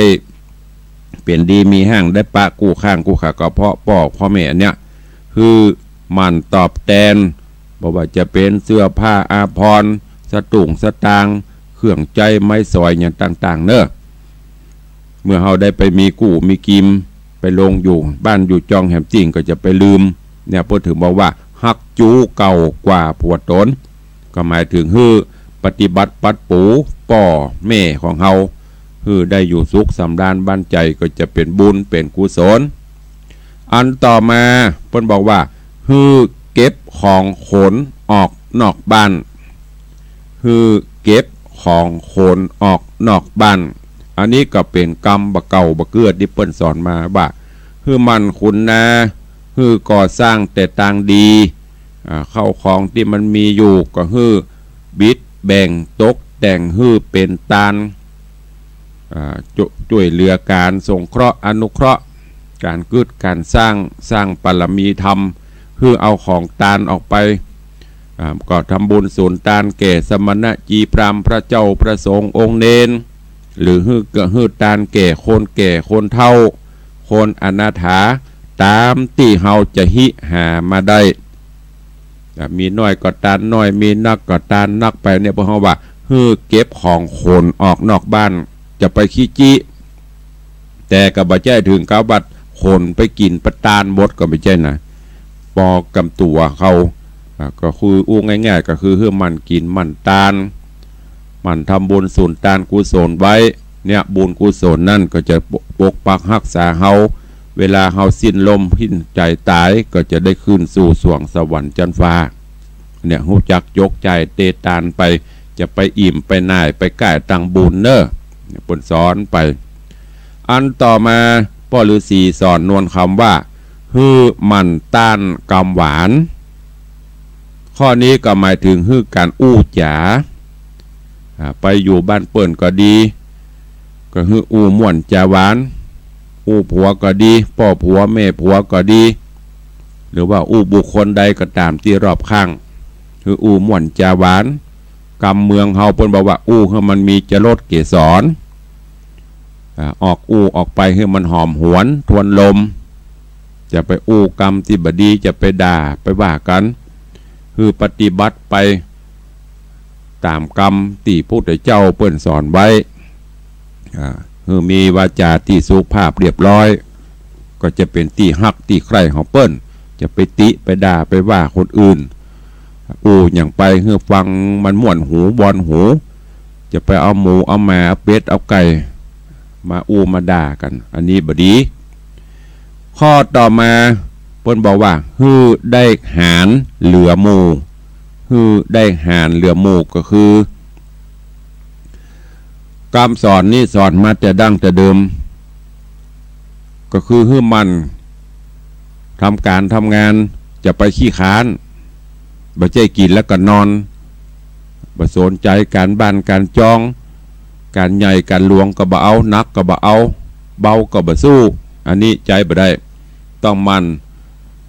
เป๋นดีมีแฮง ได้ปะกู้ข้างกู้ขา ก็เพราะป้อเพราะแม่อันเนี้ย หื้อหมั่นตอบแตน บ่ว่าจะเป๋นเสื้อผ้าอาภรณ์ สตุ้งสตางค์ เครื่องใจ๊ไม้สอยหยังต่างๆ เน่อ เมื่อเฮาได้ไปมีกู้มีกิ๋ม ไปลงอยู่บ้านอยู่จองแหมตี้ ก็จะไปลืม เนี่ย เปิ้นเถิงบอกว่า ฮักจู๊เก่ากว่าผัวต๋น ก็หมายเถิงหื้อปฏิบัติปัดปู๋ ป้อแม่ของเฮา หื้อได้อยู่สุขสำราญบั้นใจ๋ ก็จะเป๋นบุญเป๋นกุศล อันต่อมาเปิ้นบอกว่า หื้อเก็บของขนออกนอกบ้าน หื้อเก็บของขนออกนอกบ้าน อันนี้ก็เป๋นกำบ่าเก่าบ่าเกื้อตี้เปิ้นสอนมาว่า หื้อหมั่นขุนนา หื้อก่อสร้างแต่ตางดี อ่า เข้าของตี้มันมีอยู่ก็หื้อบิดแบ่งตกแต่งหื้อเป๋นตาน อ่า จุ จ้วยเหลือก๋านสงเคราะห์อนุเคราะห์ ก๋านกึ๊ดก๋านสร้าง สร้างปารมีธรรม หื้อเอาของตานออกไป อ่า ก็ทำบุญสูนตานแก่สมณะ จีพราหมณ์ พระเจ้า พระสงฆ์ องค์เณร หรือหื้อ ก็หื้อตานแก่คนแก่คนเฒ่า คนอนาถา ต๋ามตี้เฮาจะฮิหามาได้ อ่า มีน้อยก็ตานน้อย มีนักก็ตานนักไปเนี่ย พวกเฮาว่า หื้อเก็บของขนออกนอกบ้าน จะไปขี้จี้ แต่ก็บ่ใจ้เถิงกับว่าขนไปกิ๋นไปตานหมดก็บ่ใจ้นะ ปอกำตั๋วเขา อ่า ก็คืออู้ง่ายๆ ก็คือหื้อหมั่นกิ๋นหมั่นตาน หมั่นทำบุญสูนตานกุศลไว้ เนี่ย บุญกุศลนั้นก็จะปก ปกปักฮักษาเฮา เวลาเฮาสิ้นลมสิ้นใจ๋ต๋าย ก็จะได้ขึ้นสู่สวงสวรรค์จั๊นฟ้า เนี่ย ฮู้จักยกใจ๋เตตานไป จะไปอิ่มไปหน่ายไปก้ายตังบุญเน่อ เนี่ย เปิ้นสอนไป อันต่อมาป้อฤๅษีสอนนวลคำว่า หื้อหมั่นต้านกำหวาน ข้อนี้ก็หมายเถิงหื้อก๋านอู้จ๋า อ่า ไปอยู่บ้านเปิ้นก็ดี ก็หื้ออู้ม่วนจ๋าหวาน อู้ผัวก็ดี ป้อผัวแม่ผัวก็ดี หรือว่าอู้บุคคลใดก็ต๋ามตี้รอบข้าง หื้ออู้ม่วนจ๋าหวาน กำเมืองเฮาเปิ้นบอกว่า อู้หื้อมันมีจรสเกสร อ่า ออกอู้ออกไปหื้อมันหอมหวนทวนลม จะไปอู้กำตี้บ่ดี จะไปด่าไปว่ากั๋น หื้อปฏิบัติไปต๋ามกำตี้พุทธเจ้าเปิ้นสอนไว้ อ่า หื้อมีวาจ๋าตี้สุภาพเรียบร้อย ก็จะเป๋นตี้ฮักตี้ใคร่ของเปิ้น จะไปติไปด่าไปว่าคนอื่น อู้หยังไปหื้อฟังมันม่วนหูบอนหู จะไปเอาหมูเอาหมาเอาเป็ดเอาไก่ มาอู้มาด่ากั๋น อันนี้บ่ดี ข้อต่อมาเปิ้นบอกว่า หื้อได้หารเหลือหมู่ หื้อได้หารเหลือหมู่ก็คือ กำสอนนี้สอนมาแต่ดั้งแต่เดิม ก็คือหื้อหมั่นทำก๋านทำงาน จะไปขี้คร้าน บ่ใจ้กิ๋นแล้วก็นอน บ่สนใจ๋ก๋านบ้านก๋านจอง ก๋านใหญ่ก๋านหลวงก็บ่เอา หนักก็บ่เอา เบาก็บ่สู้ อันนี้ใจ๊บ่ได้ ต้องหมั่น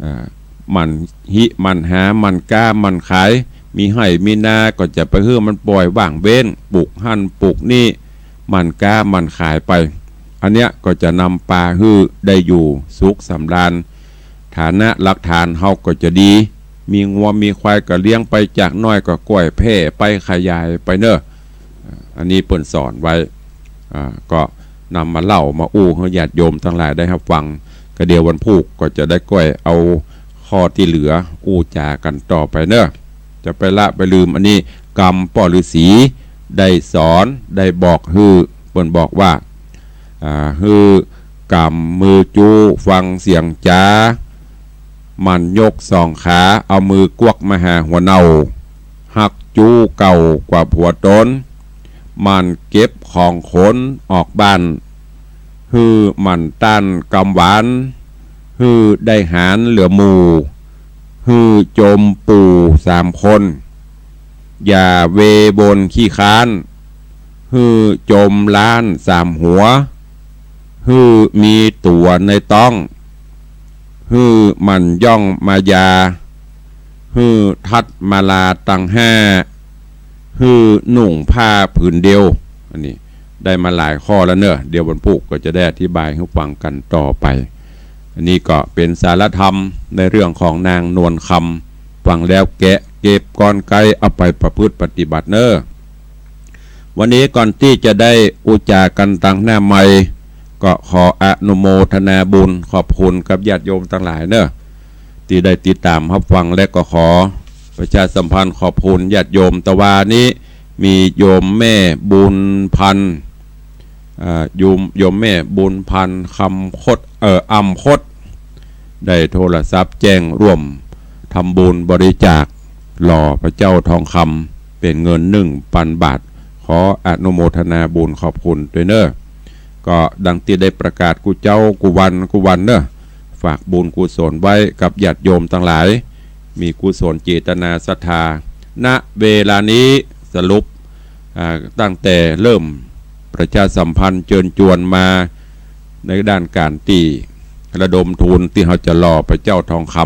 อ่า หมั่นฮิหมั่นหา หมั่นก๊าหมั่นขาย มีไฮ่มีนาก็จะไปหื้อมันป่อยว่างเว้น ปลูกหั้นปลูกนี่ หมั่นก๊าหมั่นขายไป อันเนี้ยก็จะนำปาหื้อได้อยู่สุขสำราญ ฐานะหลักฐานเฮาก็จะดี มีงัวมีควายก็เลี้ยงไป จากน้อยก็ก้อยแผ่ไปขยายไปเน่อ อันนี้เปิ้นสอนไว้ อ่า ก็นำมาเล่ามาอู้หื้อญาติโยมตังหลายได้ฮับฟัง ก็เดี๋ยววันพูกก็จะได้ก้อยเอาข้อตี้เหลืออู้จ๋ากั๋นต่อไปเน่อ จะไปละไปลืม อันนี้กำป้อฤๅษีได้สอนได้บอกหื้อ เปิ้นบอกว่า อ่า หื้อกำมือจู๊ฟังเสียงจ๋า หมั่นยกสองขา เอามือกวักมาหาหัวเน่า ฮักจู๊เก่ากว่าผัวต๋น หมั่นเก็บของขนออกบ้าน หื้อหมั่นต้านกำหวาน หื้อได้หารเหลือหมู่ หื้อจมปู่สามคน อย่าเวบนขี้คร้าน หื้อจมล้านสามหัว หื้อมีตั๋วในต๊อง หื้อหมั่นย่องมายา หื้อทัดมาลาตังห้า หื้อนุ่งผ้าผืนเดียว อันนี้ได้มาหลายข้อแล้วเน่อ เดี๋ยววันพูกก็จะได้อธิบายหื้อฟังกั๋นต่อไป อันนี้ก็เป๋นสารธรรมในเรื่องของนางนวลคำ ฟังแล้วแกะเก็บกลไกเอาไปประพฤติปฏิบัติเน่อ วันนี้ก่อนตี้จะได้อู้จ๋ากั๋นตังหน้าไมค์ ก็ขออนุโมทนาบุญขอบคุณกับญาติโยมตังหลายเน่อ ตี้ได้ติดต๋ามฮับฟัง และก็ขอประชาสัมพันธ์ขอบคุณญาติโยม ตะวานี้ มีโยมแม่บุญพันธ์ อ่า โยม โยมแม่บุญพันธ์ คำคด เอ่อ อำคด ได้โทรศัพท์แจ้งร่วมทำบุญบริจาคหล่อพระเจ้าทองคำ เป๋นเงินหนึ่งปันบาท ขออนุโมทนาบุญขอบคุณตวยเน่อ ก็ดังตี้ได้ประกาศกู้เจ๊ากู้วันกู้วันเน่อ ฝากบุญกุศลไว้กับญาติโยมตังหลาย มีกุศลเจตนาศรัทธา ณ เวลานี้สรุป อ่า ตั้งแต่เริ่มประชาสัมพันธ์เจิญจวนมา ในด้านก๋านตี้ระดมทุนตี้เฮาจะหล่อพระเจ้าทองค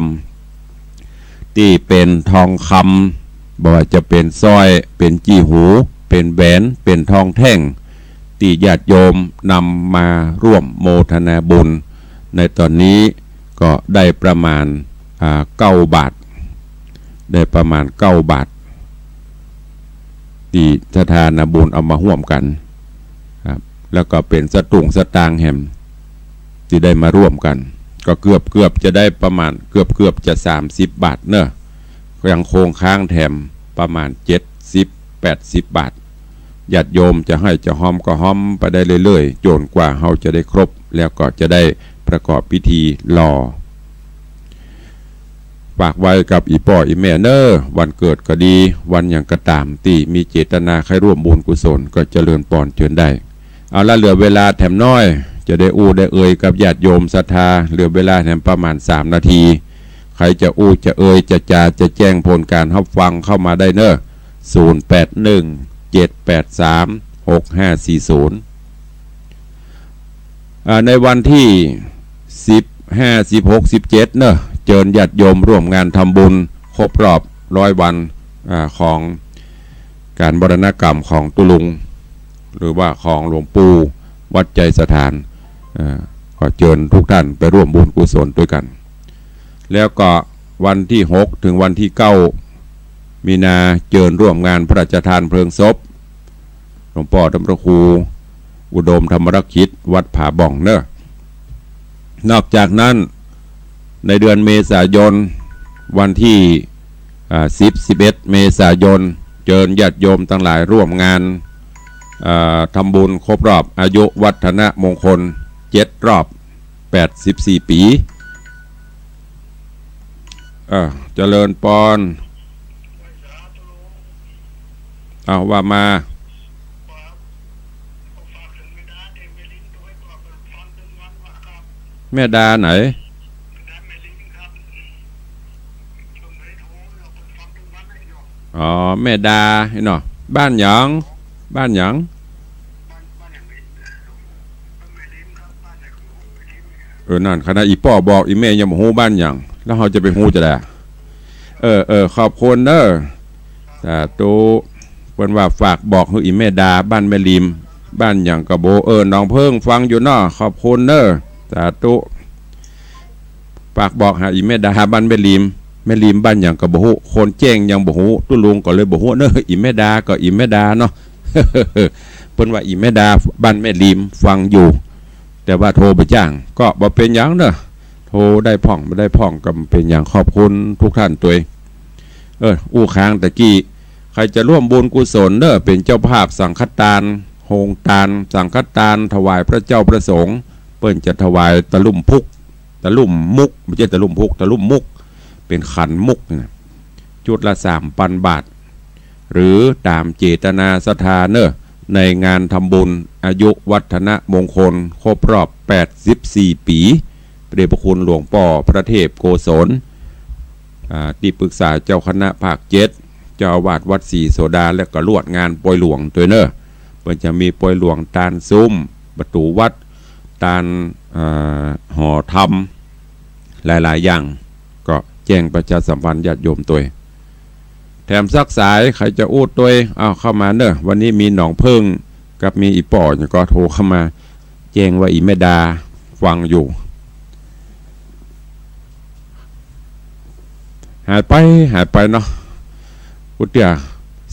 ำ ตี้เป๋นทองคำ บ่ว่าจะเป๋นสร้อย เป๋นจี่หู เป๋นแหวน เป๋นทองแท่ง ตี้ญาติโยมนำมาร่วมโมทนาบุญ ในต๋อนนี้ก็ได้ประมาณ อ่า เก้าบาท ได้ประมาณเก้าบาท ตี้ศรัทธานาบุญเอามาฮ่วมกั๋น ครับ แล้วก็เป๋นสตุ้งสตางค์แหม ตี้ได้มาร่วมกั๋น ก็เกือบ เกือบจะได้ประมาณ เกือบ เกือบจะสามสิบบาทเน่อ ยังคงค้างแถมประมาณเจ็ดสิบ แปดสิบบาท ญาติโยมจะหื้อจะฮอมก็ฮอมไปได้เรื่อยๆ จ๋นกว่าเฮาจะได้ครบ แล้วก็จะได้ประกอบพิธีหล่อ ฝากไว้กับอี่ป้ออี่แม่เน่อ วันเกิดก็ดี วันหยังก็ต๋าม ตี้มีเจตนาใค่ร่วมบุญกุศล ก็เจริญปอนเจิญได้ เอาละ เหลือเวลาแถมน้อย จะได้อู้ได้เอ่ยกับญาติโยมศรัทธา เหลือเวลาแถมประมาณสามนาที ใผจะอู้จะเอ่ยจะจ๋าจะแจ้งผลก๋านฮับฟังเข้ามาได้เน่อ ศูนย์แปดหนึ่ง เจ็ดแปดสาม หกห้าสี่ศูนย์ อ่า ในวันตี้สิบห้า สิบหก สิบเจ็ดเน่อ เจิญญาติโยมร่วมงานทำบุญครบรอบร้อยวัน อ่า ของก๋านมรณกรรมของตุ๊ลุง หรือว่าของหลวงปู่วัดไชยสถาน อ่า ก็เจิญทุกท่านไปร่วมบุญกุศลตวยกั๋น แล้วก็วันตี้หกถึงวันตี้เก้ามีนา เจิญร่วมงานพระราชทานเพลิงศพหลวงป้อต้านพระครูอุดมธรรมรักขิต วัดผาบ่องเน่อ นอกจากนั้น ในเดือนเมษายน วันตี้ อ่า สิบ สิบเอ็ด เมษายน เจิญญาติโยมตังหลายร่วมงาน อ่า ทำบุญครบรอบอายุวัฒนมงคลเจ็ดรอบ แปดสิบสี่ปี๋ เออ เจริญปอน เอาว่ามา แม่ดาไหน อ๋อ แม่ดาเนาะ บ้านหยัง บ้านหยัง เออ นั่น ขนาดอี่ป้อบอก อี่แม่ยังบ่ฮู้บ้านหยัง แล้วเฮาจะไปฮู้จะใด เออ เออ ขอบคุณเน่อ สาธุ เปิ้นว่าฝากบอกหื้ออี่แม่ดา บ้านแม่ริม บ้านหยังก็บ่ เออ น้องเพิ่งฟังอยู่เนาะ ขอบคุณเน่อ สาธุ ฝากบอกหาอี่แม่ดา บ้านแม่ริม แม่ริมบ้านหยังก็บ่ฮู้ คนแจ้งยังบ่ฮู้ ตุ๊ลุงก็เลยบ่ฮู้เน่อ อี่แม่ดาก็อี่แม่ดาเนาะ เปิ้นว่าอี่แม่ดา บ้านแม่ริม ฟังอยู่ แต่ว่าโทรบ่จ้าง ก็บ่เป๋นหยังเน่อ โทรได้พ่อง บ่ได้พ่อง ก็บ่เป๋นหยัง ขอบคุณทุกท่านตวย เออ อู้ค้างตะกี้ ใผจะร่วมบุญกุศลเน่อ เป๋นเจ้าภาพสังฆตาน โฮงตาน สังฆตาน ถวายพระเจ้าพระสงฆ์ เปิ้นจะถวายตะลุ่มพุก ตะลุ่มมุก บ่ใจ้ตะลุ่มพุก ตะลุ่มมุก เป๋นขันมุกนะ จุดละสามปันบาท หรือต๋ามเจตนาศรัทธาเน่อ ในงานทำบุญอายุวัฒนมงคลครบรอบแปดสิบสี่ปี๋ พระเดชพระคุณหลวงป้อพระเทพโกศล อ่า ตี้ปรึกษาเจ้าคณะภาคเจ็ด เจ้าอาวาสวัดศรีโสดา และก็ลวดงานปอยหลวงตวยเน่อ เปิ้นจะมีปอยหลวงตานซุม ประตู๋วัด ตาน อ่า หอธรรม หลายๆ อย่าง ก็แจ้งประชาสัมพันธ์ญาติโยมตวย แถมสักสาย ใผจะอู้ตวย เอาเข้ามาเน่อ วันนี้มีน้องเพิ่งกับมีอี่ป้อหยังก็โทรเข้ามา แจ้งว่าอี่แม่ดาฟังอยู่ หายไป หายไปเนาะ กู้เตื้อ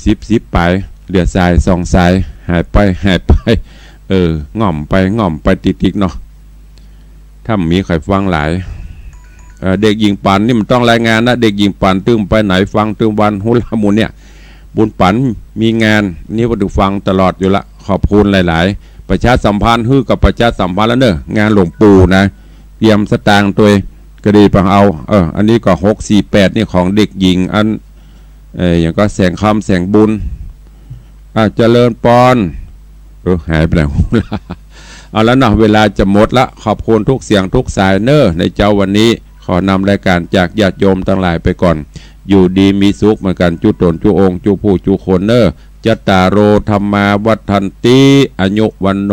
สิบ สิบป๋าย เหลือสายสองสาย หายไป หายไป เออ ง่อมไป ง่อมไปติกๆ เนาะ ถ้าบ่มีใผฟังหลาย เอ่อ เด็กหญิงปันนี่บ่ต้องรายงานนะ เด็กหญิงปันตึงไปไหนฟังตึงวัน ฮู้ละหมู่เนี่ย บุญปั๋นมีงาน นี่ก็ได้ฟังตลอดอยู่ละ ขอบคุณหลายๆ ประชาสัมพันธ์ หื้อกับประชาสัมพันธ์แล้วเน่อ งานหลวงปู่นะ เตรียมสตางค์ตวย ก็ดีไปเอา เออ อันนี้ก็ หกสี่แปด นี่ของเด็กหญิง อัน เอ่อ อย่างก็แสงคำ แสงบุญ อ่ะ เจริญปอน เออ หายไปไหน เอาแล้วเนาะ เวลาจะหมดละ ขอบคุณทุกเสียงทุกสายเน่อ ในเจ๊าวันนี้ ขอนำรายการจากญาติโยมตังหลายไปก่อน อยู่ดีมีสุขเหมือนกั๋น จุ๊ต๋นจุ๊องค์จุ๊ผู้จุ๊คนเน่อ จัตตาโร ธัมมา วัฑฒันติ อายุ วัณโณ